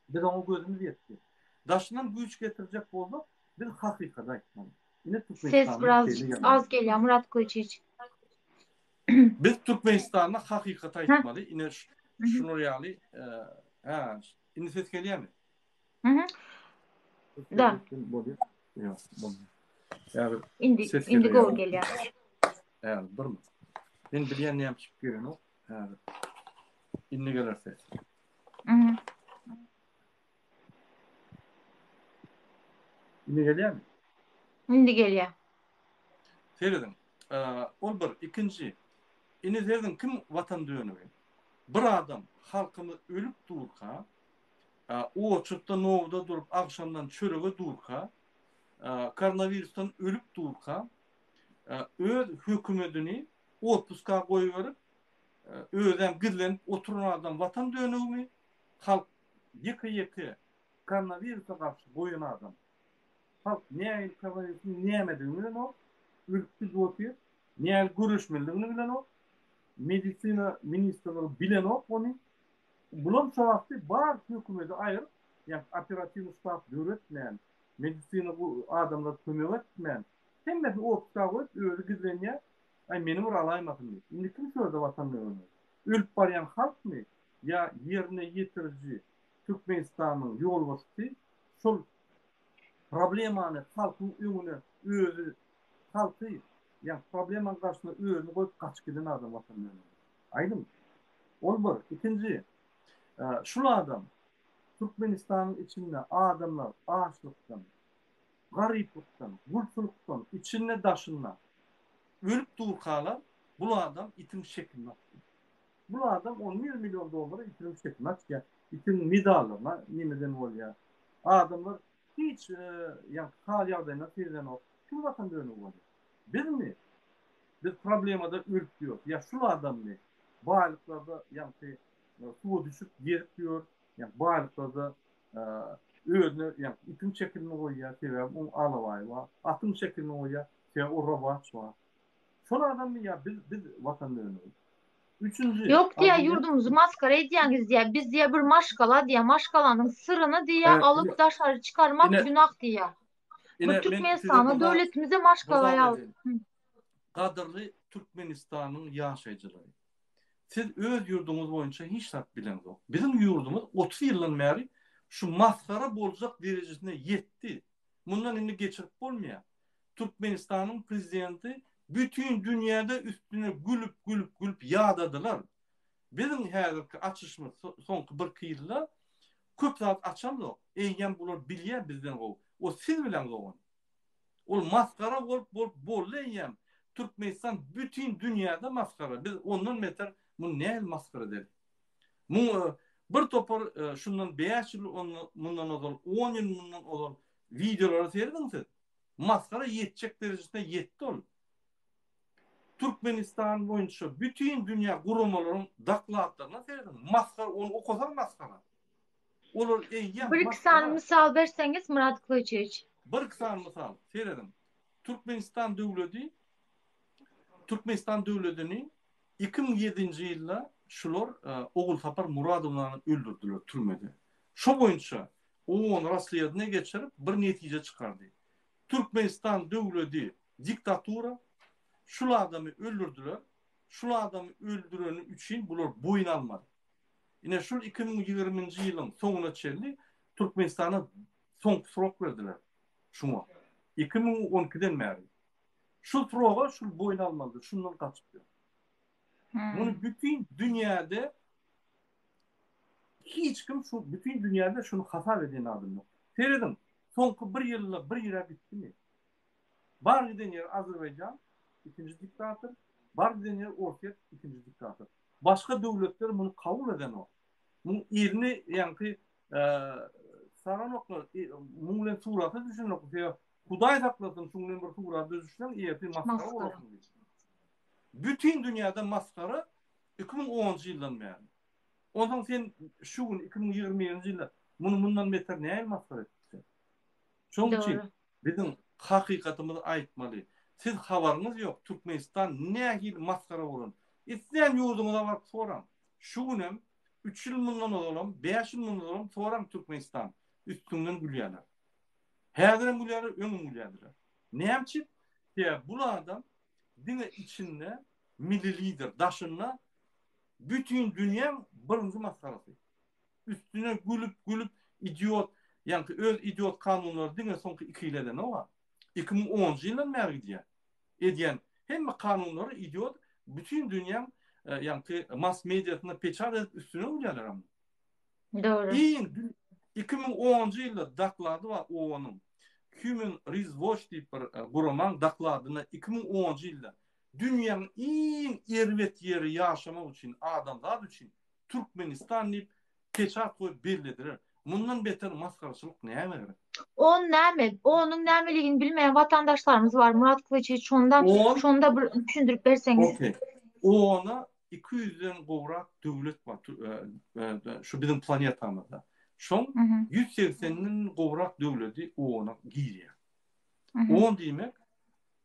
Biz oňa gözümiz ýetdi. Daşyndan güýç getirjek bolsak, biz hakykaty aýtmaly. Ine Ses biraz az gelýär Murat Gylyçowiç. Biz Türkmenistanda hakykaty aýtmaly. Ine şular ýaly, hä, indi ses gelýärmi? Mhm. Da. Ýok, bolmaýar. Häzir indi indi gowy gelýär. Häzir durma. Men bilýän näme çykyp gelenok. Häzir. Indi geler ses. Mhm. Indi gelýärmi? Indi gelýär. Serediň. Ol bir. Ikinji. Indi serediň kim watan dönügi? Bir adam halkymyz ölüp durka, oçurtda nowda durup agşamdan çörege durka, koronawirusdan ölüp durka, öz hökümedini otpuska goýberip, özem gizlenip oturan adam watan dönügimi? Halk ýeke-ýeke koronawirusa garşy goýan adam. Halk nähili koronawirusyň nämedigini bilenok, ölüp gidip otyr, nähili göreşmelidigini bilenok, medisina ministrligi bilenok ony. Bulam şo wagty bar hökümedi aýyryp, ýagny operatiwnyý ştab döretmän, medisina bu adamlara kömek etmän, hemmesini otpuska goýup, özi gizlenýär, aý meni bir alaýmasyn diýip. Indi kim şu ýerde watan döwründe? Ölüp barýan halkmy ýa ýerine ýetiriji Türkmenistanyň ýolbaşçysy şol problemany halkyň öňüne özi halky ýa problemanyň garşysyna özüni goýup gaçyp giden adam watan dönügi. Aýdyň. Ol bir. Ikinji, şul adam Türkmenistanyň içinde adamlar açlykdan, garyplykdan, gulçulykdan içinde daşynda ölüp durkalar bul adam itiň şekilini atdy. Bul adam on bir million dollara itiň şekilini açýar. Itiň medallaryna nemeden bolýar. Adamlar hiç ýa hal ýagdaýyna seredenok. Kim watan dönügi bolýar? Bizmi? Biz problemada ölüp ýörüs. Ýa şul adammy? Baýlyklarda ýaňky suwa düşüp gezip ýör. Ýa baýlyklarda özüne ýaňky itiň şekilini goýýar. Sebäbi oň alabaýy bar. Atyň şekilini goýýar. Sebäbi o rowaç bar. Şol adammy ýa biz biz watan dönügi? Üçünji. Ýok diýýär ýurdumyzy maskara edýäňiz diýýär. Biz diýýär bir maşgala diýýär. Maşgalanyň syryny diýýär alyp daşary çykarmak günah diýýär. Bir Türkmenistana döwletimize maşgala ýaly. Gadyrly Türkmenistanyň ýaşaýjylary. Siz öz ýurduňyz boýunça hiç zat bileňzok. Biziň ýurdumyz 30 ýyldan bäri şu masgara boljak derejesine ýetdi. Mundan indi geçirip bolmaýar. Türkmenistanyň prezidenti bütin dünýäde üstüne gülüp gülüp gülüp ýadadylar. Biziň häzirki açyşymyz soňky birki ýylda köp zat açamzok. Eýýäm bular bilýär bizden gowy. O siz bileňzok ony. Ol masgara bolup bolup boldy eýýäm. Türkmenistan bütin dünýäde masgara. Biz ondan beter muny nähili masgara edeli. Muň bir topar şundan 5 ýyl mundan ozal, 10 ýyl mundan ozal wideolara serediň siz. Masgara ýetjek derejesine ýetdi ol. Türkmenistan boýunça bütin dünýä guramalaryň dokladlaryna serediň. Masgara, ony okasaň masgara. Olar eýýäm Bir iki sany mysal berseňiz Myrat Kylyçewiç. Bir iki sany mysal, serediň. Türkmenistan döwledi Türkmenistan döwledini 2007-nji ýylda şular Ogulsapar Muradownany öldürdiler türmede. Şo boýunça OON rasledniýe geçirip bir netije çykardy. Türkmenistan döwledi diktatura, şul adamy öldürdiler, şul adamy öldüreni üçin bular boýun almady. Ine şul 2020-nji ýylyň soňuna çenli Türkmenistana soňky srok berdiler şuňa. 2012-den bäri. Şul sroga şul boýun almalydy, şundan gaçyp ýör. Muny bütin dünýäde hiç kim şu bütin dünýäde şuny hasap edýän adam ýok. Serediň, soňky bir ýylda bir ýere gitdimi? Bar giden ýeri Azerbaýjan, ikinji diktator, bar giden ýeri Orsýet, ikinji diktator. Başga döwletler muny kabul edenok. Muň elini ýaňky saranoklar, muň bilen surata düşenok. Sebäbi Hudaý saklasyn, şuň bilen bir surata düşseň, ertir masgara bolarsyň diýip. Bütin dünýäde masgara 2010-njy ýyldan bäri. Onsoň sen şu gün 2021-nji ýylda muny mundan beter nähili masgara edip biljek? Şonuň üçin biziň hakykatymyzy aýtmaly. Siz habaryňyz ýok, Türkmenistan nähili masgara bolan. Islän ýurduňyza baryp soraň. Şu günem, üç ýyl mundan ozalam, bäş ýyl mundan ozalam soraň Türkmenistan. Üstüňden gülýärler. Häzirem gülýärler, öňem gülýärdiler. Näme üçin? Sebäbi bul adam diňe içinde milli lider, daşynda bütin dünýäň birinji masgarasy. Üstüne gülüp gülüp idiot, ýaňky öz idiot kanunlary diňe soňky iki ýyl edenok-a. 2010-njy ýyldan bäri gidýär. Edýän hemme kanunlary idiot bütin dünýäň ýaňky mass mediasynda peçat edip üstüne gülýärler hem. Dogry. Iň 2010-njy ýylda doklady bar OON-yň. Human Rights Watch diýip bir guramaň dokladynda 2010-njy ýylda dünýäň iň erbet ýeri ýaşamak üçin adamzat üçin Türkmenistan diýip peçat goýup bellediler. Mundan beter masgaraçylyk näme gerek? On näme? Onuň nämeligini bilmeýän watandaşlarymyz bar Myrat Kylyçewiç şonda şonda bir düşündirip berseňiz. Okey. Ona 200-den gowrak döwlet bar şu biziň planetamyzda. Şoň 180-den gowrak döwleti OON-a girýär. OON diýmek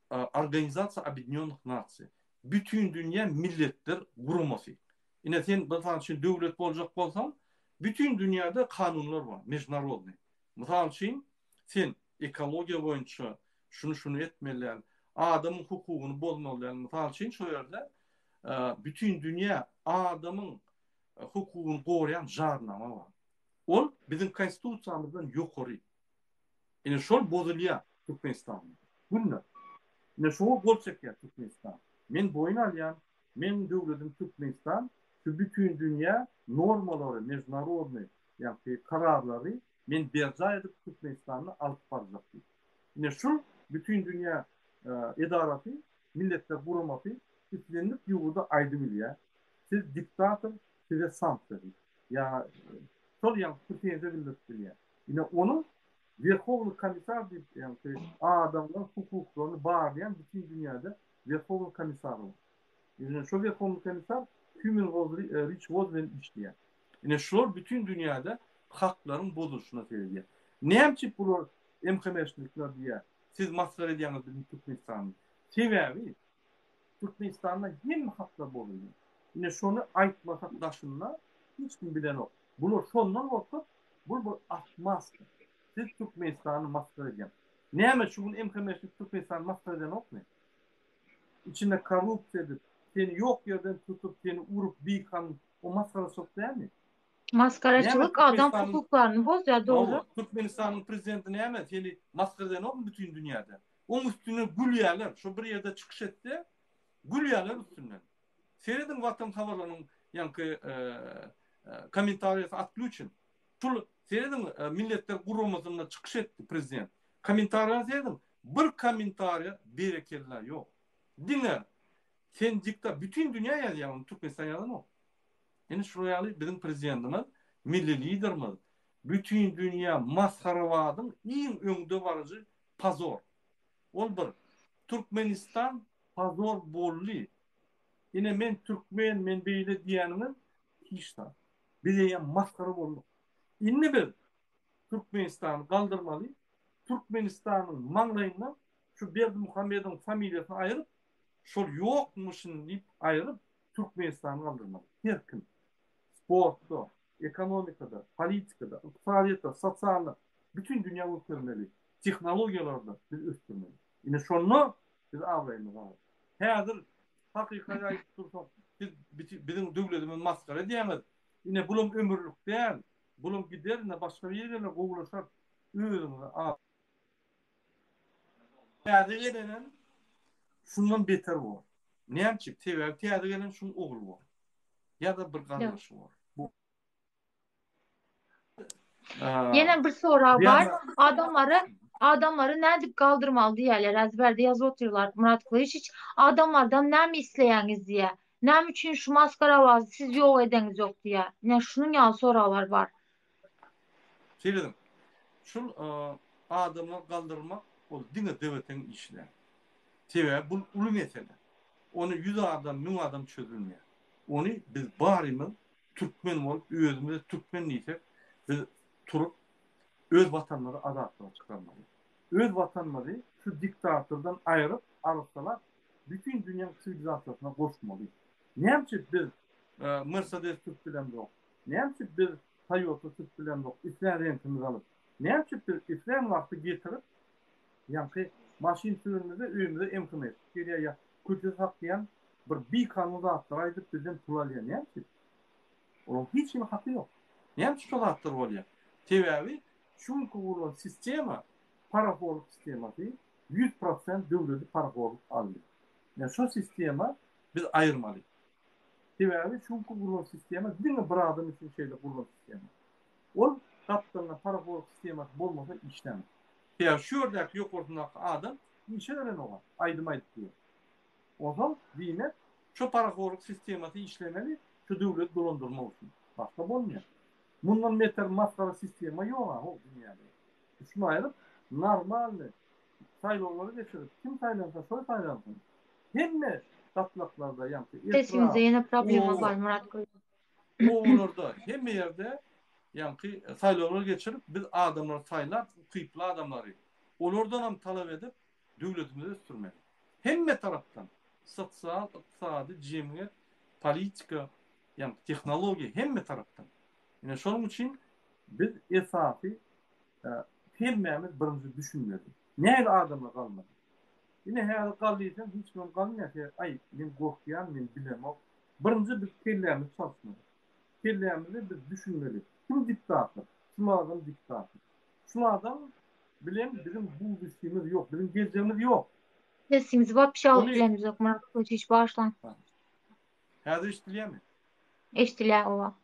Organizasiýa Obýedinýonnyh Nasiý. Bütindünýä Milletler Guramasy. Ine sen mysal üçin döwlet boljak bolsaň, bütin dünýäde kanunlar bar, mejnarodnyý. Mysal üçin, sen ekologiýa boýunça şuny-şuny etmeli däl, adamyň hukugyny bozmaly däl. Mysal üçin, şu ýerde bütin dünýä adamyň hukugyny goraýan jarnama bar. Ol biziň konstitusiýamyzdan ýokary. Ine şol bozulýar Türkmenistanda. Günde. Ine şoňa gol çekýär Türkmenistan. Men boýun alýan, meň döwledim Türkmenistan şu bütindünýä normalary, mejnarodnyý, ýagny kararlary men berjaý edip Türkmenistanda alyp barjak diýip. Ine şul bütindünýä edarasy, Milletler Guramasy islendik ýurda aýdybilýär, siz diktator, size sanksiýa diýip. Ýa şol ýaňky pretenziýa bildirip bilýär. Ine onuň Werhownyý komissar diýip, ýagny adamlaryň hukuklaryny barlaýan bütin dünýäde Werhownyý komissary bar. Ine şol Werhownyý komissar Human Rights Watch bilen işleýär. Ine şular bütin dünýäde haklaryň bozulyşyna seredýär. Näme üçin bular MHM-şnikler diýýär, siz masgara edýäňiz biziň Türkmenistany. Sebäbi Türkmenistanda hemme haklar bozulýar. Ine şony aýtmasak daşynda hiç kim bilenok. Bular şondan gorkup bul bir atmaska. Siz Türkmenistany masgara edýäň. Näme şu gün MHM-şnik Türkmenistany masgara edenokmy? Içinde korrupsiýa edip, seni ýok ýerden tutup, seni urup bikanun o masgaraçylyk dälmi? Masgaraçylyk adam hukuklaryny bozýar dogry. Türkmenistanyň prezidenti näme seni masgara edenokmy bütin dünýäde? Oň üstünden gülýärler. Şo bir ýerde çykyş etse, gülýärler üstünden. Serediň Watan habarlarynyň. Ýaňky kommentariýasy otklýuçen. Şul serediň Milletler Guramasynda çykyş etdi prezident. Kommentariýany serediň. Bir kommentariýa berekella ýok. Diňe sen dikta bütin dünýä ýazýar ony Türkmenistan ýazanok. Ine şular ýaly biziň prezidentimiz, milli liderimiz bütin dünýä masgarabadyň iň öňde baryjy pozor. Ol bir Türkmenistan pozor boldy. Ine men türkmen, men beýle diýýäniňiz hiç zat. Biz eýýäm masgara bolduk. Indi biz Türkmenistany galdyrmaly, Türkmenistanyň maňlaýyndan şu Berdimuhamedowyň familiýasyny aýryp, şol ýokmuşyn diýip aýryp, Türkmenistany galdyrmaly. Her kim. Sportda, ekonomikada, politikada, ykdysadyýetde, sosialda bütin dünýä görkezmeli. Tehnologiýalarda biz ösdürmeli. Ine şonda biz abraýymyz galar. Häzir hakykaty aýdyp dursak, siz biziň döwletimizi masgara edýäňiz. Ine bulam ömürlik däl. Bulam gider ine başga biri geler gowulaşar. Özüňize az. Täze gelenem şundan beter bor. Näme üçin? Sebäbi täze gelen şuň ogly bor. Ýa-da bir garyndaşy bor. Bu Ýene bir sorag bar. Adamlary adamlary nädip galdyrmaly diýýärler. Ezberde ýazyp otyrlar. Murat Klyşiç, adamlardan näme isleýäňiz diýýär. Näme üçin şu maskarabazy siz ýok edeňizok diýýär. Ine şunuň ýaly soraglar bar. Serediň. Şul adamlar galdyrmak ol diňe DWT-niň işi däl. Sebäbi bul uly mesele. Ony 100 adam, 1000 adam çözülmeýär. Ony biz barymyz türkmen bolup özümize türkmen diýsek biz turup öz watanymyzy azatlyga çykarmaly. Öz watanymyzy şu diktatordan aýryp arassalap bütin dünýäň siwilizasiýasyna goşmaly. Näme üçin biz Mercedes sürüp bilemzok? Näme üçin biz Toyota sürüp bilemzok islän reňkimizi alyp? Näme üçin biz islän wagty getirip ýaňky maşyn sürenimizde öýümize MKMS gelýär ýa köçede saklaýan bir bikanun zatlary aýdyp bizden pul alýar näme üçin? Olaryň hiç hili haky ýok. Näme üçin şo zatlar bolýar? Sebäbi şu günki gurlan sistema parahorlyk sistemasy 100% döwleti parahorlyk aldy. Ýa şo sistema biz aýyrmaly. Sebäbi şu günki gurlan sistema diňe bir adam üçin şeýle gurlan sistema. Ol gapdalynda parahorlyk sistemasy bolmasa işlemez. Sebäbi şu ýerdäki ýokarsyndaky adam işe berenok aýdym aýdyp ýör. Onsoň diýmek şu parahorlyk sistemasy işlemeli şu döwleti dolandyrmak üçin. Başga bolmaýar. Mundan beter masgara sistema ýok-a ho dünýäde. Şuny aýryp normalny saýlawlary geçirip kim saýlansa şol saýlansyn. Hemme gatlaklarda ýaňky etrap, Sesiňizde ýene problema bar Myrat obalarda hemme ýerde ýaňky saýlawlar geçirip biz adamlary saýlap ukyply adamlary olardanam talap edip döwletimizi ösdürmeli. Hemme tarapdan sosial, ykdysady, jemgyýet, politika, ýagny tehnologiýa hemme tarapdan. Ine şonuň üçin biz esasy hemmämiz birinji düşünmeli. Nähili adamlar galmaly? Ine häzir gal diýseň hiç kimem galmaýar. Sebäbi aý men gorkýan, men bilemok. Birinji biz kellämizi çalyşmaly. Kellämizi biz düşünmeli. Kim diktator? Şul adam diktator. Şul adam bilen biziň buduşimiz ýok, biziň geljegimiz ýok. Sesiňizi wapşe alyp bilemizok Myrat Gylyçowiç bagyşlaň. Häzir eşidilýärmi? Eşidilýär owa.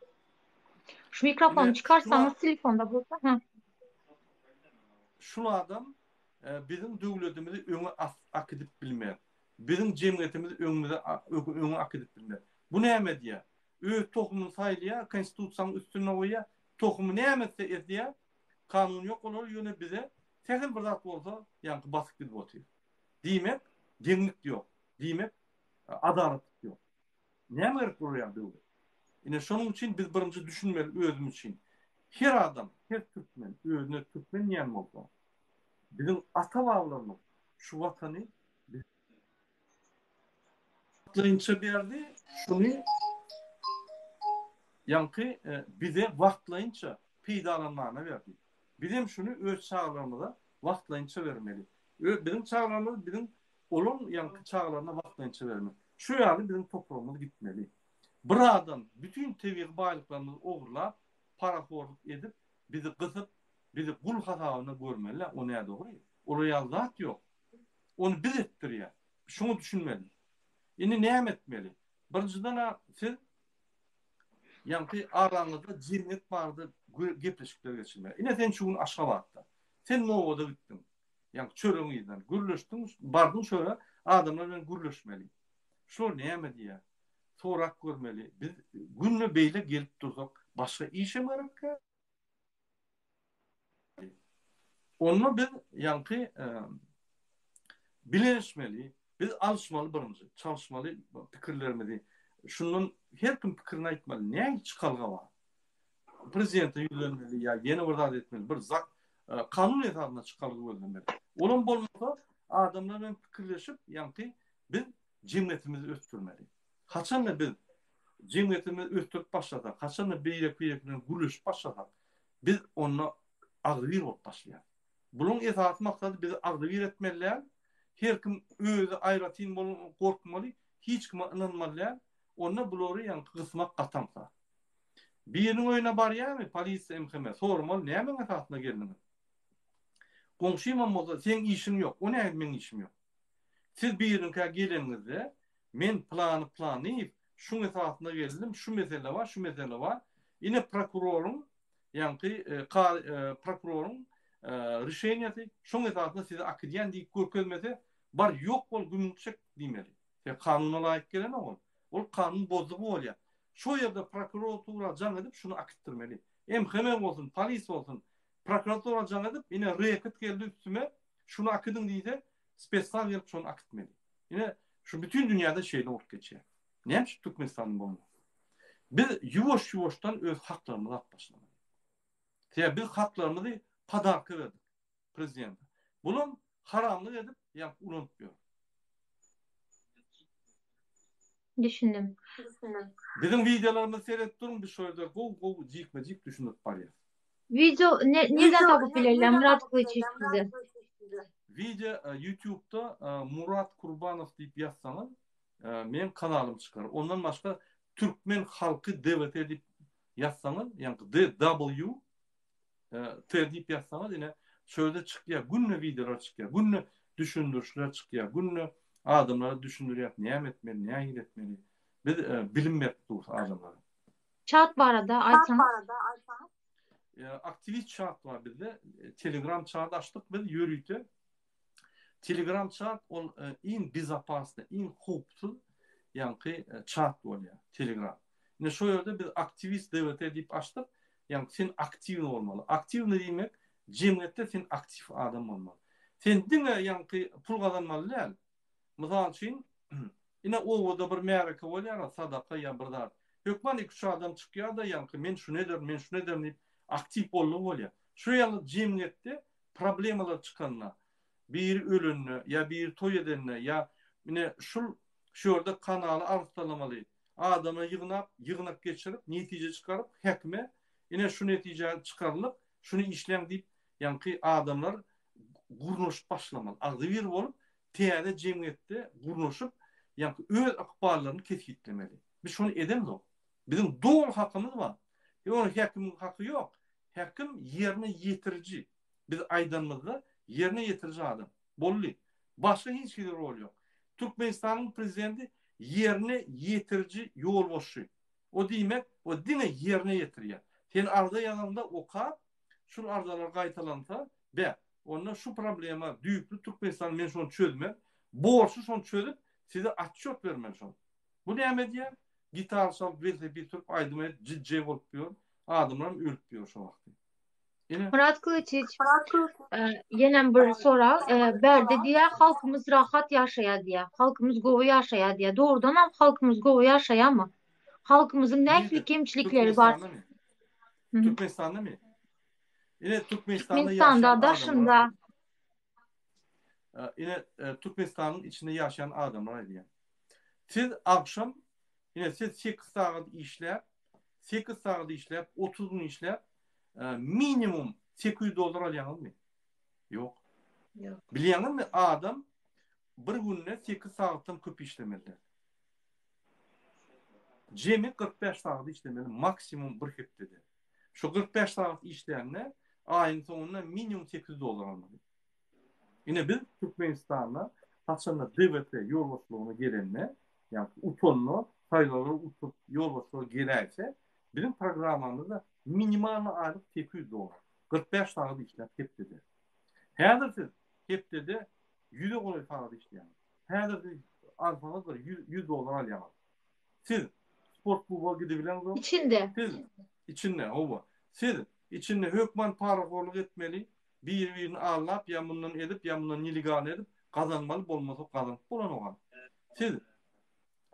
Şu mikrofony çykarsaňyz telefonda bolsa hä. Şul adam e, biziň döwletimizi öňe akidip bilmez. Biziň jemgyýetimizi öňümize öňe akidip bilmez. Bu näme edýär? Öz tohumyny saýlaýar, konstitusiýanyň üstüne goýýar. Tohumy näme etse edýär. Kanun ýok olar ýöne bize sähel bir zat bolsa ýaňky basyp gidip otyr. Diýmek, deňlik ýok. Diýmek, adalatlyk ýok. Näme gerek bular ýaly döwlet? Ine şonuň üçin biz birinji düşünmeli özümiz üçin. Her adam, her türkmen özüne türkmen diýen bolsa, biziň ata-babalarymyz şu watany wagtlaýynça berdi, şuny ýaňky bize wagtlaýynça peýdalanmagyna berdi. Bizem şuny öz çagalarymyza wagtlaýynça bermeli. Biziň çagalarymyz biziň olaň ýaňky çagalaryna wagtlaýynça bermeli. Şu ýaly biziň topragymyz gitmeli. Bir adam bütin tebigy baýlyklarymyzy ogurlap, parahorluk edip, bizi gysyp, bizi gul hasabynda görmeli-dä, o nädogry. Olar ýaly zat ýok. Ony biz etdirýäs. Şuňa düşünmeli. Indi näme etmeli? Birinjiden-ä siz. Ýaňky araňyzda jemgyýet barada gepleşikler geçirmeli. Ine sen şu gün Aşgabatda. Sen nobada gitdiň. Ýaňky çöregiň yzyndan gürleşdiň, bardyň şöre adamlar bilen gürleşmeli. Şular näme diýýär? Sorap görmeli. Biz günde beýle gelip dursak, başga işem gerekkä? Onda biz ýaňky bileleşmeli, biz alyşmaly birinji, çalyşmaly pikirlerimizi. Şundan her kim pikirini aýtmaly, nähili çykalga bar? Prezidente ýüzlenmeli ýa ýene bir zat etmeli, bir zat kanun esasynda çykalga gözlemeli. Olam bolmasa, adamlar bilen pikirleşip, ýaňky biz jemgyýetimizi ösdürmeli. Haçanda biz jemgyýetimizi ösdürip başlasak, haçanda beýleki-beýleki bilen gürleşip başlasak, biz onda agzybir bolup başlaýarys. Bularyň esasy maksady bizi agzybir etmeli däl, her kim özi aýratyn bolup gorkmaly, hiç kime ynanmaly däl, onda bulary ýaňky gysmak gaty aňsat. Biriniň öýüne barýarmy polisiýa MHM soramaly nämäň esasynda geldiňiz? Goňşymam bolsa seň işiň ýok, o nähili meň işim ýok? Siz biriniňkä geleniňizde men plany planyýew şuň esasynda geldim, şu mesele bar, şu mesele bar. Ine prokuroryň ýaňky prokuroryň rişeniýasy şoň esasynda sizi akidýän diýip görkezmese, bar ýok bol gümüňi çek diýmeli. Sebäbi kanuna laýyk gelenok ol. Ol kanun bozdugy bolýar. Şo ýerde prokuratura jaň edip şuny akitdirmeli. MHM bolsun, polis bolsun, prokuratura jaň edip, ine reket geldi üstüme, şuny akidiň diýse, spesnaz gelip şony akitmeli. Ine, şu bütin dünýäde şeýle bolup geçýär. Näme üçin Türkmenistanda bolmaz? Biz ýuwaş-ýuwaşdan öz haklarymyzy alyp başlamaly. Sebäbi biz haklarymyzy podarka berdik prezidente. Bulam haramlyk edip, ýa ulanyp ýör. Düşündim. Biziň wideolarymyzy seredip duruň, biz şo ýerde gowy-gowy jikme-jik düşündirip barýas. Wideo ne nirden tapyp bilerler Murat Gylyçewiç sizi? Wideo YouTube'da Murat Kurbanow diýip ýazsaňyz meň kanalym çykar. Ondan başga Türkmen halky DWT diýip ýazsaňyz, ýagny DW T diýip ýazsaňyz ine şu ýerde çykýar. Günde wideolar çykýar. Günde düşündirişler çykýar. Günde adamlara düşündirýär näme etmeli, nähili etmeli. Biz bilim berip durus adamlara. Çat barada aýtsaňyz. Aktiwist çat bar bizde. Telegram çat açdyk biz ýörite. Telegram çat ol iň bezopasny, iň howpsuz ýaňky çat bolýar. Telegram. Ine şo ýerde biz aktiwist DWT diýip açdyk. Ýagny sen aktiwny bolmaly. Aktiwny diýmek jemgyýetde sen aktiw adam bolmaly. Sen diňe ýaňky pul gazanmaly däl. Mysal üçin, ine obada bir märeke bolýar, sadaka ýa bir zat. Hökman iki-üç adam çykýar-da, ýaňky men şuny ederin, men şuny ederin diýip, aktiw boldugy bolýar. Şu ýaly jemgyýetde problemalar çykanda, biri ölende ýa biri toý edende ýa ine şul şu ýerde kanaly arassalamaly, adamlary ýygnap, ýygnak geçirip, netije çykaryp, häkime ine şu netije çykarylyp, şuny işläň diýip, ýaňky adamlar gurnaşyp başlamaly. Agzybir bolup, täze jemgyýetde gurnaşyp, ýaňky öz ykballaryny kesgitlemeli. Biz şony edemzok. Biziň doly hakymyz bar. Ýöne häkimiň haky ýok. Häkim ýerine ýetiriji. Biz aýdanymyzda ýerine ýetiriji adam. Boldy. Başga hiç hili rol ýok. Türkmenistanyň prezidenti ýerine ýetiriji ýolbaşçy. O diýmek, o diňe ýerine ýetirýär. Sen arza ýazaňda okap, Şul arzalar gaýtalansa, be, onda şu problema düýpli Türkmenistan men şony çözmez, borçly şony çözüp, size otçýot bermeli şony. Bu näme edýär? Gitara çalyp, welosiped sürüp, aýdym aýdyp, DJ bolup ýör. Adamlaram ölüp ýör şo wagty. Ine. Myrat Gylyçiç, ýenem bir sorag. Bärde diýýär, halkymyz rahat ýaşaýar diýýär. Halkymyz gowy ýaşaýar diýýär. Dogrudanam halkymyz gowy ýaşaýarmy? Halkymyzyň nähili kemçilikleri bar? Türkmenistandamy? Ine Türkmenistanda ýaşaýan daşynda. Ine Türkmenistanyň içinde ýaşaýan adamlar aýdýan. Siz agşam ine siz 8 sagat işläp, 8 sagat işläp, 30 gün işläp, minimum 800 dollar alýaňyzmy? Ýok. Ýok. Bilýäňizmi adam bir günde 8 sagatdan köp işlemeli. Jemi 45 sagat işlemeli maksimum bir hepdede. Şu 45 sagat işlände aýyň soňunda minimum 800 dollar almaly. Ine biz Türkmenistanda haçanda DWT ýolbaşçylygyna gelende, ýagny utanda, saýlawlar utup ýolbaşçylyga geläýse, Biziň programmamyzda minimalny aýlyk 800 dollar. 45 sagat işläp hepdede. Häzir siz hepdede 100-e golaý sagat işleýäňiz. Häzir siz alsaňyz bir 100, 100 dollar alýaňyz. Siz sport kluba gidibileňzok. Içinde. Siz içinde, hawa. Siz içinde hökman parahorluk etmeli, biri-birini aldap ýa mundan edip, ýa mundan nelegal edip gazanmaly, bolmasa gazanyp bolanok. Siz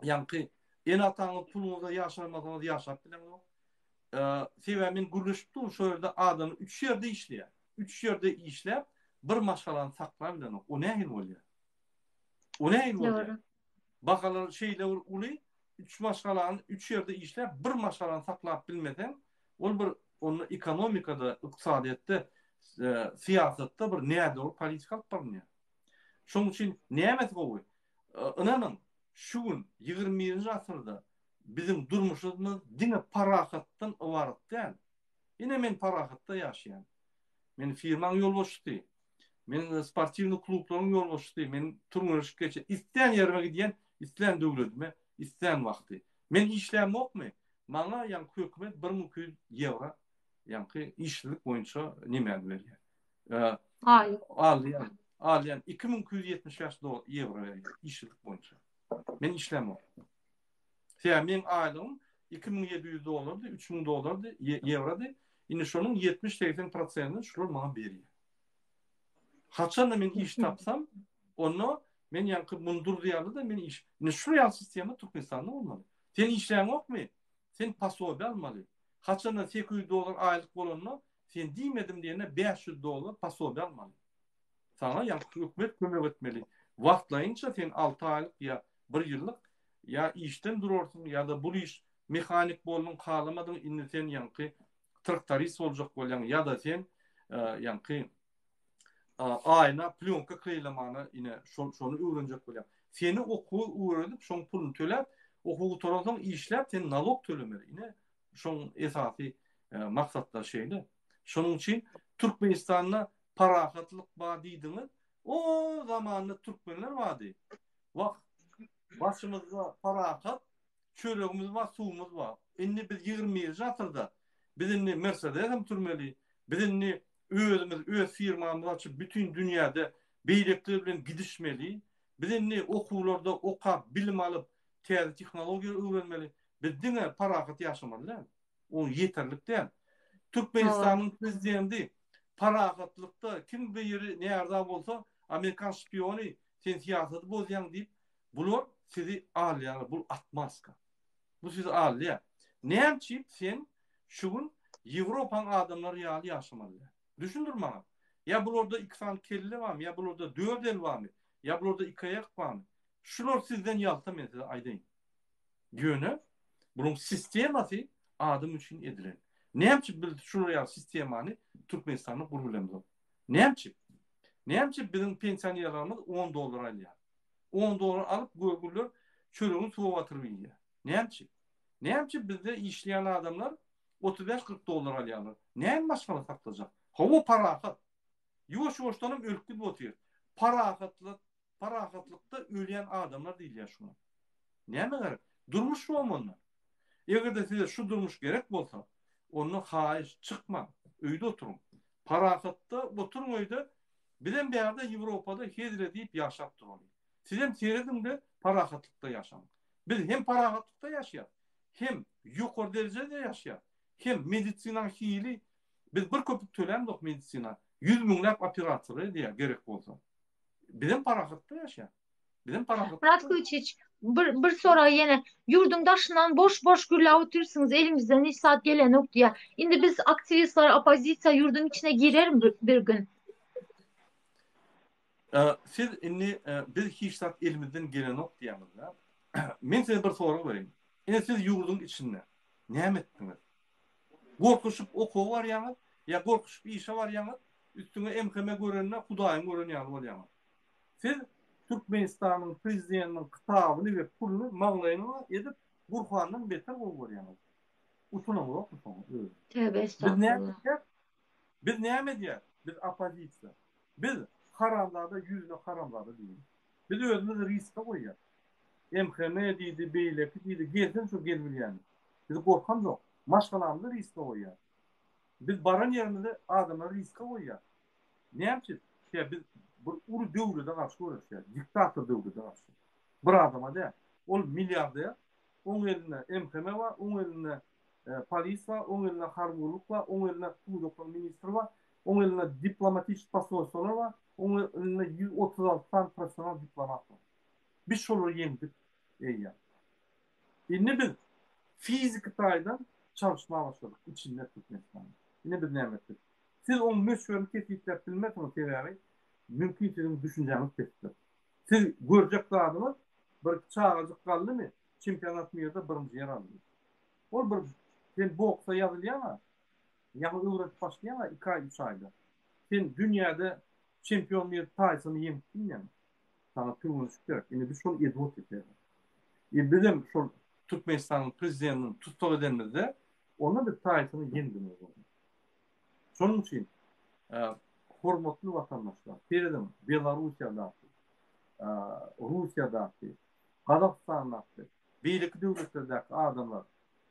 ýaňky ene-ataňyz puluňyza ýaşamasaňyz ýaşap bileňzok. Sebäbi men gürleşip durun şo ýerde adam üç ýerde işleýär. Üç ýerde işläp bir maşgalany saklap bilenok. O nähili bolýar? O nähili bolýar? Bahalar şeýle bir uly, üç maşgalany üç ýerde işläp bir maşgalany saklap bilmeseň, ol bir onda ekonomikada, ykdysadyýetde, syýasatda bir nädogry politika alyp barylýar. Şonuň üçin nämesi gowy? Ynanyň, şu gün 21-nji asyrda biziň durmuşymyz diňe parahatdan ybarat däl. Ine men parahatda ýaşaýan. Men firmaň ýolbaşçysy. Men sportiwnyý klublaryň ýolbaşçysy. Men türgenleşik geçe islän ýerime gidýän, islän döwletime, islän wagty. Men işlämokmy? Maňa ýaňky hökümet 1200 ýewro ýaňky işsizlik boýunça nemäni berýär. Aýlyk. Alýan, alýan 2275 ýewro berýär işsizlik boýunça. Men işlämok. Sebäbi meň aýlygym 2700 dollardy, 3000 dollardy, ýewrody. Indi şonuň 70-80 prosentini şular maňa berýär. Haçanda men iş tapsam, onda men ýaňky mundur diýýärler-de, men iş. Indi şu ýaly sistema Türkmenistanda bolmaly. Sen işläňokmy? Sen posobiýe almaly. Haçanda 800 dollar aýlyk bolanda, sen diýmedim diýende 500 dollar posobiýe almaly. Saňa ýaňky hökümet kömek etmeli. Wagtlaýynça sen 6 aýlyk ýa 1 ýyllyk ýa işden durarsyň ýa-da bul iş mehanik bolduň halamadyň indi sen ýaňky traktorist boljak bolýaň ýa-da sen ýaňky aýna plýonka kleýlemana ine şol şony öwrenjek bolýaň. Seni okuwa öwredip şoň puluny töläp okuw gutaransoň işläp sen nalog tölemeli. Ine şoň esasy maksatlary şeýle. Şonuň üçin Türkmenistanda parahatlyk bar diýdiňiz. O zamanda türkmenler bardy. Wah, başymyzda parahat, çöregimiz bar, suwumyz bar. Indi biz 21-nji asyrda biz indi Mercedes hem sürmeli. Biz indi özümiz öz firmamyzy açyp bütin dünýäde beýlekiler bilen gidişmeli. Biz indi okuwlarda okap, bilim alyp, täze tehnologiýalary öwrenmeli. Biz diňe parahat ýaşamaly däl. O ýeterlik däl. Türkmenistanyň prezidenti parahatlykda kim biri närza bolsa, amerikan şpiony sen syýasaty bozýaň diýip, bular sizi alýarlar. Bu atmaska. Bu sizi alýar. Näme üçin sen şu gün Ýewropaň adamlary ýaly ýaşamaly däl? Düşündir maňa. Ýa bularda iki sany kelle barmy, ýa bularda dört el barmy, ýa bularda iki aýak barmy? Şular sizden ýalta men size aýdaýyn. Ýöne bunuň sistemasy adam üçin edilen. Näme üçin biz şular ýaly sistemany Türkmenistanda gurup bilemizok? Näme üçin? Näme üçin biziň pensionerlerimiz 10 dollar alýar? 10 dollar alyp görgüliler çöregini suwa batyryp iýýär. Näme üçin? Näme üçin bizde işleýän adamlar 35-40 dollar alýarlar? Näme maşgala saklajak? Hawa parahat. Ýuwaş-ýuwaşdanam ölüp gidip otyr. Parahatlyk Parahatlykda ölýän adamlar diýilýär şuňa. Näme gerek? Durmuş bormy onda? Eger-de size şu durmuş gerek bolsa, onda haýyş, çykmaň, öýde oturyň. Parahatda oturyň öýde, bizem bärde Ýewropada hezil edip ýaşap duralyň. Sizem serediň-de parahatlykda ýaşaň. Biz hem parahatlykda ýaşaýas, hem ýokary derejede ýaşaýas, hem medisinaň hili, biz bir köpük tölämzok medisina, ýüz müňläp operasiýalar edýär gerek bolsa. Bizem parahatda ýaşaýas. Bizem parahat. Murat Köçiç, bir, bir sorag ýene. Ýurduň daşyndan boş boş gürläp otyrsyňyz, elimizden hiç zat gelenok diýýär. Indi biz aktiwistler, oppozisiýa ýurduň içine girermi bir, bir gün? Siz indi biz hiç zat elimizden gelenok diýýäňiz-dä. Men size bir sorag bereýin. Ine siz ýurduň içinde näme etdiňiz? Gorkuşyp okuwa barýaňyz ýa gorkuşyp işe barýaňyz, üstüňe MHM görende Hudaýyň gören ýaly bolýaňyz. Siz Türkmenistanyň prezidentiniň kitabyny we puluny maňlaýyňyza edip Gurhandan beter gowy görýäňiz. Utanaňzokmy soň özüňiz? Töbe Biz näme estagfurullah. edýäs? Biz näme edýäs? Biz oppozisiýa. Biz haramzada ýüzüne haramzada diýýäs. Biz özümizi riske goýýas. MHM diýdi, beýleki diýdi, gelsin şu gelibilýäni. Biz gorkamzok. Maşgalamyzy riske goýýas. Biz baran ýerimizde adamlary riske goýýas. Näme üçin? Sebäbi biz bir uly döwlete garşy göreşýäs. Diktator döwlete garşy. Bir adama däl. Ol milliarder, oň elinde MHM bar, oň elinde polis bar, oň elinde harby gulluk bar, oň elinde pudaklaryň ministri bar, oň elinde diplomatik posolstwolar bar, oň elinde 136 sany professional diplomat bar. Biz şolary ýeňdik eýýäm. Indi biz fiziki taýdan çalyşmaga başladyk içinde Türkmenistanyň. Indi biz näme etdik? Siz oň möçberini kesgitläp bilmersiňiz, sebäbi mümkin siziň düşünjäňiz pesdir. Siz görjek zadyňyz bir çagajyk galdymy, çempionat mirde birinji ýer aldy. Ol bir sen boksa ýazylýaňa, ýaňy öwrenip başlaýaňa iki aý, üç aýda. Sen dünýäde çempion mir Taýsony ýeňip bilmeýäň. Saňa türgenişik gerek. Indi biz şony edip otyrys. E bizem şol Türkmenistanyň prezidentini tussag edenimizde onda biz Taýsony ýeňdik. Şonuň üçin hormatly watandaşlar, serediň, Belarussiýadaky, Russiýadaky, Gazagystandaky, beýleki döwletlerdäki adamlar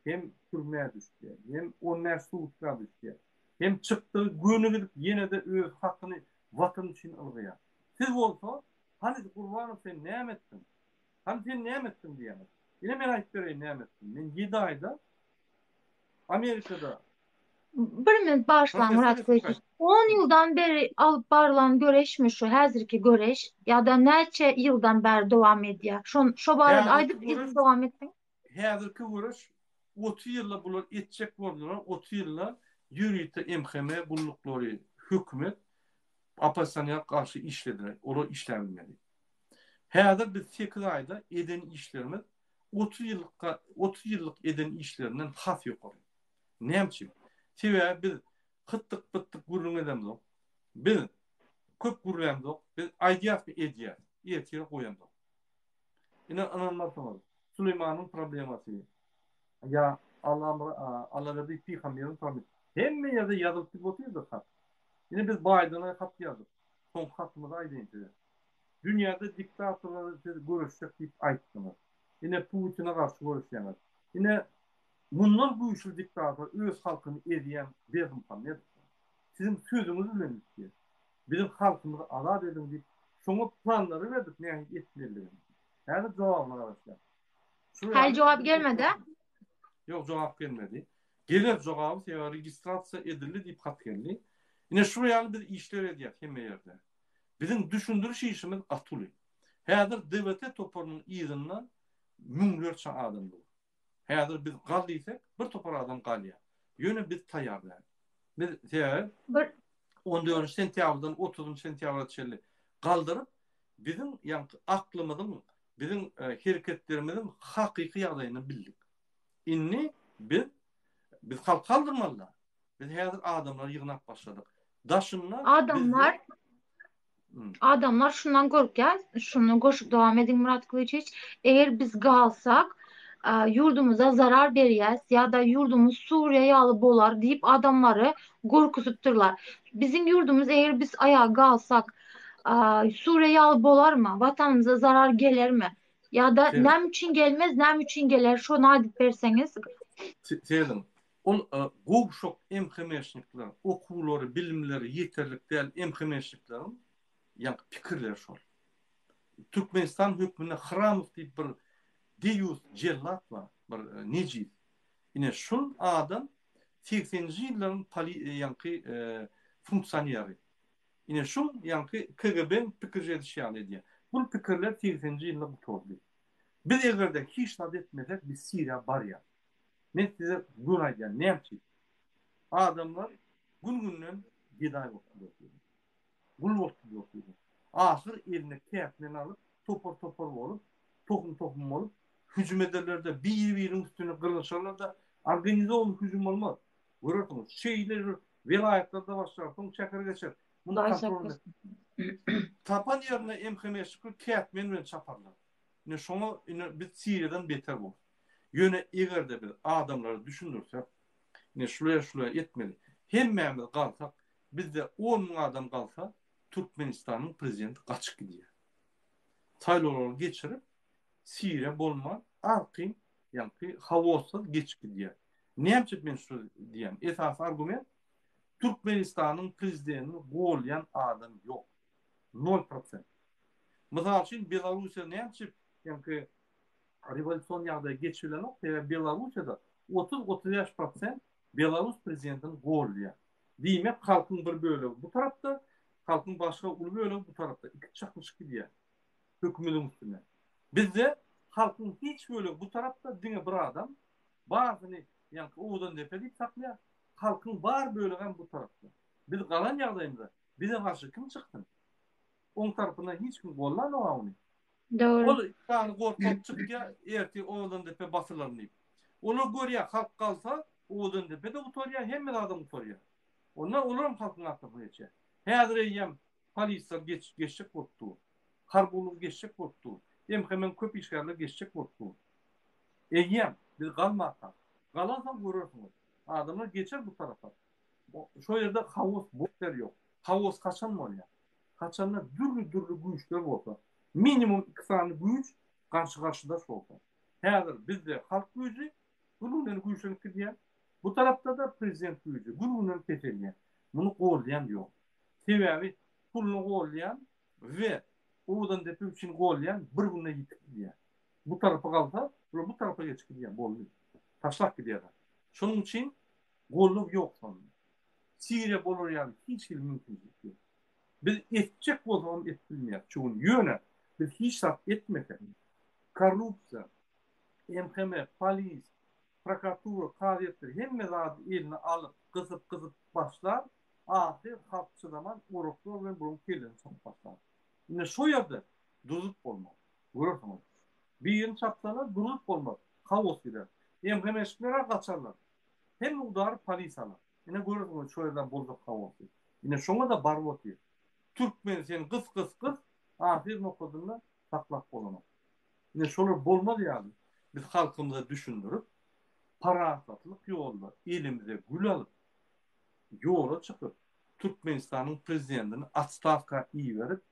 hem türmä düşýär, hem on bäş sutka düşýär, hem çykdygy göni gidip ýene-de öz hakyny Watan üçin ylgaýar. Siz bolsa, hany Gurbanow sen näme etdiň? Hany sen näme etdiň diýýäňiz. Ine men aýdyp bereýin näme etdim. Men ýedi aýda Amerikada Bir minut bagyşlaň Myrat Gylyjow. On ýyldan beri alyp barylan göreşmi şu häzirki göreş ýa-da näçe ýyldan bäri dowam edýär? Şon şo barada aýdyp yzyny dowam etseň. Häzirki göreş 30 ýylda bular etjek boldular, 30 ýylda ýörite MHM gulluklary, hökümet oppozisioner garşy işlediler, olar işläbilmedi. Häzir biz 8 aýda eden işlerimiz 30 ýyllyk 30 ýyllyk eden işlerinden has ýokary. Näme üçin? Sebäbi biz hytdyk-bytdyk gürrüň edemzok. Biz köp gürlämzok. Biz aýdýasmy edýäs. Ertire goýamzok. Ine ynanmarsyňyz, Süleýmanyň problemasy ýa Allaberdi pygamberiň problemasy hemme ýerde ýazylyp gidip otyrdyr hat. Ine biz Baýdena hat ýazdyk. Soňky hatymyzy aýdaýyn size. Dünýäde diktatorlar siz göreşjek diýip aýtdyňyz. Ine Putine garşy göreşýäňiz. Ine mundan güýçli diktator öz halkyny ezýän Berdimuhamedow bar. Siziň sözüňiz bilen gitýär. Biziň halkymyzy azat ediň diýip, şoňa planlary berdik nähili etmelidigini. Häzir jogabyna garaşýas. Häli jogap gelmedi? Ýok, jogap gelmedi. Geler jogaby, sebäbi registrasiýa edildi diýip hat geldi. Ine şu ýaly biz işler edýäs hemme ýerde. Biziň düşündiriş işimiz gaty uly. Häzir DWT toparynyň yzynda müňlerçe adam dur. Häzir biz gal diýsek, bir topar adam galýar. Ýöne biz taýýar däl. Biz sebäbi bir 14 sentýabrdan 30 sentýabra çenli galdyryp, biziň ýaňky aklymyzyň, biziň e, hereketlerimiziň hakyky ýagdaýyny bildik. Indi biz biz halk galdyrmaly. Biz häzir adamlary ýygnap başladyk. Daşynda adamlar Adamlar şundan gorkýar, şuny goşup dowam ediň Myrat Gylyçewiç, eger biz galsak, ýurdumyza zarar berýäs ýa-da ýurdumyz Suriýa ýaly bolar diýip adamlary gorkuzypdyrlar. Biziň ýurdumyz eger biz aýaga galsak, Suriýa ýaly bolarmy? Watanymyza zarar gelermi? Ýa-da näme üçin gelmez, näme üçin geler? Şony aýdyp berseňiz. Serediň, Ol gowşak MHM-şnikler, okuwlary, bilimleri ýeterlik däl MHM-şnikleriň ýaňky pikirleri şol. Türkmenistan hökmünde Hramow diýip bir deýýus jellat bar, bir nejis. Ine şul adam segseninji ýyllaryň poli ýaňky funksioneri. Ine şul ýaňky KGB-niň pikir edişi ýaly edýär. Bul pikirler segseninji ýylda gutardy. Biz eger-de hiç zat etmesek, biz Siriýa barýas. Men size göni aýdýan, näme üçin? Adamlar gün-günden gedaý bolup gidiyor. Gul bolup gidiyor. Ahyr eline kätmen alyp, topar-topar bolup, tohum-tohum bolup, hüjüm ederler-de, biri-biriniň üstüne gyrlyşarlar-da, organizowan hüjüm bolmaz. Görersiňiz, şeýle bir welaýatlarda başlar, soň şähere geçer. Muny kontrol et. Tapan ýerine MHM-şikli kätmen bilen çaparlar. Ine şoňa ine biz Siriýadan beter bolarys. Ýöne eger-de biz adamlara düşündirsek, ine şular-şular etmeli, hemmämiz galsak, bizde on müň adam galsa, Türkmenistanyň prezidenti gaçyp gidýär. Saýlawlary geçirip, Siriýa bolman, arkaýyn, ýaňky haossyz geçip gidýär. Näme üçin men şu diýýän? Esasy argument Türkmenistanyň prezidentini golýan adam ýok. Nol prosent. Mysal üçin Belarussiýa näme üçin ýaňky rewolýusion ýagdaý geçip bilenok? Sebäbi Belarussiýada 30-35 prosent Belarus prezidentini golýar. Diýmek, halkyň bir bölegi bu tarapda, halkyň başga uly bölegi bu tarapda. Iki çaknyşyk gidýär hökümediň üstüne. Bizde halkyň hiç bölegi bu tarapda, diňe bir adam barysyny ýaňky Owadandepe diýip saklaýar. Halkyň bar bölegem bu tarapda. Biz galan ýagdaýymyzda bize garşy kim çyksyn? Oň tarapyndan hiç kim gollanok-a ony. Dogry. Ol sany gorkup çykýar, ertir Owadandepe basylar diýip. Olar görýär, halk galsa, Owadandepe-de gutarýar, hemme zadam gutarýar. Onda olaram halkyň arkasyna geçýär. Häzir eýýäm polisler geç, geçjek bolup dur. Harby gulluk geçjek bolup dur. MHM-iň köp işgärleri geçjek bolup dur. Eýýäm biz galmarkak. Galansoň görersiňiz. Adamlar geçer bu tarapa. Şo ýerde haos bokder ýok. Haos haçan bolýar? Haçanda dürli-dürli güýçler bolsa, minimum iki sany güýç garşy-garşydaş bolsa. Häzir bizde halk güýji gün-günden güýçlenip gidýär. Bu tarapda-da prezident güýji gün-günden peselýär. Muny goldaýan ýok. Sebäbi puluny goldaýan we Owadandepe üçin goldaýan bir günde ýitip gidýär. Bu tarapa galsa, bular bu tarapa geçip gidýär, boldy. Taşlap gidýärler. Şonuň üçin goldaw ýok şonda. Siriýa bolar ýaly hiç hili mümkinçilik ýok. Biz etjek bolsagam edip bilmeýäris şu gün. Ýöne biz hiç zat etmesek, korrupsiýa, MHM, polis, prokuratura, kazyýetler hemme zady eline alyp, gysyp-gysyp başlar, ahyr halk çydaman oraklar bilen bularyň kellesini çapyp başlar. Ine şo ýerde durzup bolmaz. Görersiňiz. Birini çapsalar durzup bolmaz. Haos gider. MHM-şikler-ä gaçarlar. Hemme udary polis alar. Ine görersiňiz şo ýerden boljak haosy. Ine şoňa-da baryp otyr. Türkmeni sen gys gys gys, ahyr nokadynda saklap bolanok. Ine şolar bolmaz ýaly biz halkymyza düşündirip, parahatlyk ýolda elimize gül alyp, ýola çykyp, Türkmenistanyň prezidentini otstawka iberip,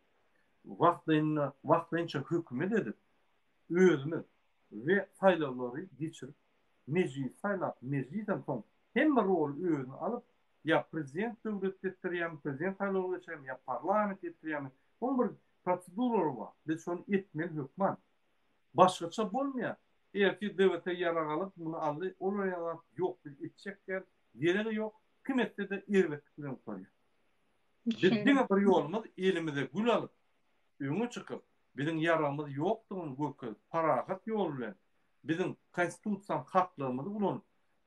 wagtlaýynda wagtlaýynça hökümet edip, özümiz we saýlawlary geçirip, mejlis saýlap, mejlisem soň hemme roly özüne alyp, ýa prezident döwlet etdirýärmi, prezident saýlawy geçirýärmi, ýa parlament etdirýärmi, oň bir proseduralary bar. Biz şony etmeli hökman. Başgaça bolmaýar. Ertir DWT ýarag alyp, muny aldy, olar ýaly zat ýok, biz etjek däl, geregi ýok, kim etse-de erbetlik bilen gutarýar. Biz diňe bir ýolumyz elimize gül alyp, öňe çykyp, biziň ýaragymyz ýokdugyny görkezip, parahat ýol bilen biziň konstitusiýanyň haklarymyzy ulanyp,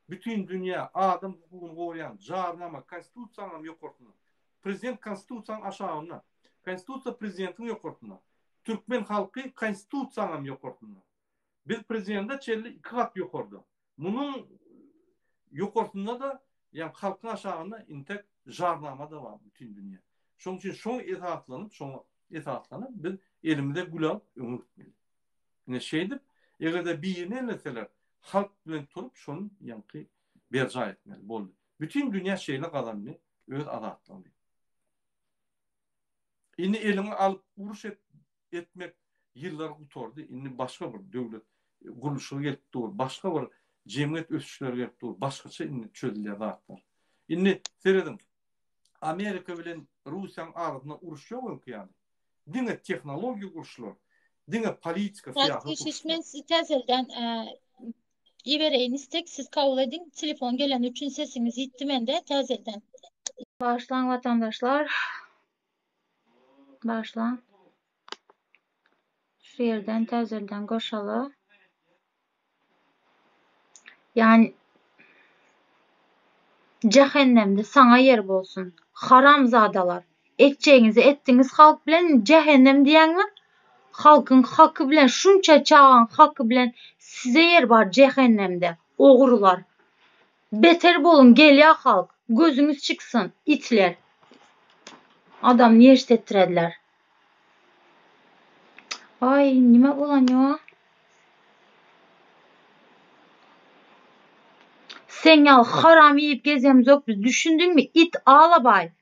bütin dünýä adam hukugyny goraýan jarnama konstitusiýanyň hem ýokarsynda, prezident konstitusiýanyň aşagynda, konstitusiýa prezidentiň ýokarsynda, türkmen halky konstitusiýanyň hem ýokarsynda. Biz prezidente çenli iki gat ýokarda. Munuň ýokarsynda-da, ýagny halkyň aşagynda intek jarnama-da bar bütin dünýä. Şonuň üçin şoňa esaslanyp, şoňa esaslanyp biz elimize gül alyp öňe gitmeli. Ine şeýdip, eger-de birini elleseler, halk bilen turup şony ýaňky berjaý etmeli boldy. Bütin dünýä şeýle gazandy öz azatlygyny. Indi eliňe alyp uruş et, etmek ýyllary gutardy. Indi başga bir döwlet gurluşygy gelip dur, başga bir jemgyýet ösüşleri gelip dur, başgaça indi çözülýär zatlar. Indi serediň, Amerika bilen Russiýanyň arasynda uruş ýok öňki ýaly. Diňe tehnologiýa uruşlar, diňe politika, syýasat uruşlar. Men sizi täzelden ibereýin istek, siz kabul ediň. Telefon geleni üçin sesiňiz ýitdi mende täzelden. Bagyşlaň watandaşlar. Bagyşlaň. Şu ýerden täzelden goşaly. Ýani Jähennemde saňa ýer bolsun. Haramzadalar. Etjegiňizi etdiňiz halk bilen indi jähennem diýäňmi? Halkyň haky bilen şunça çagaň haky bilen size ýer bar jähennemde. Ogrular. Beter boluň gelýä halk. Gözüňiz çyksyn itler. Adam nirşt etdirediler. Aý nime bolanýa. Seň ýaly haram iýip gezemzok biz düşündiňmi it alabaý.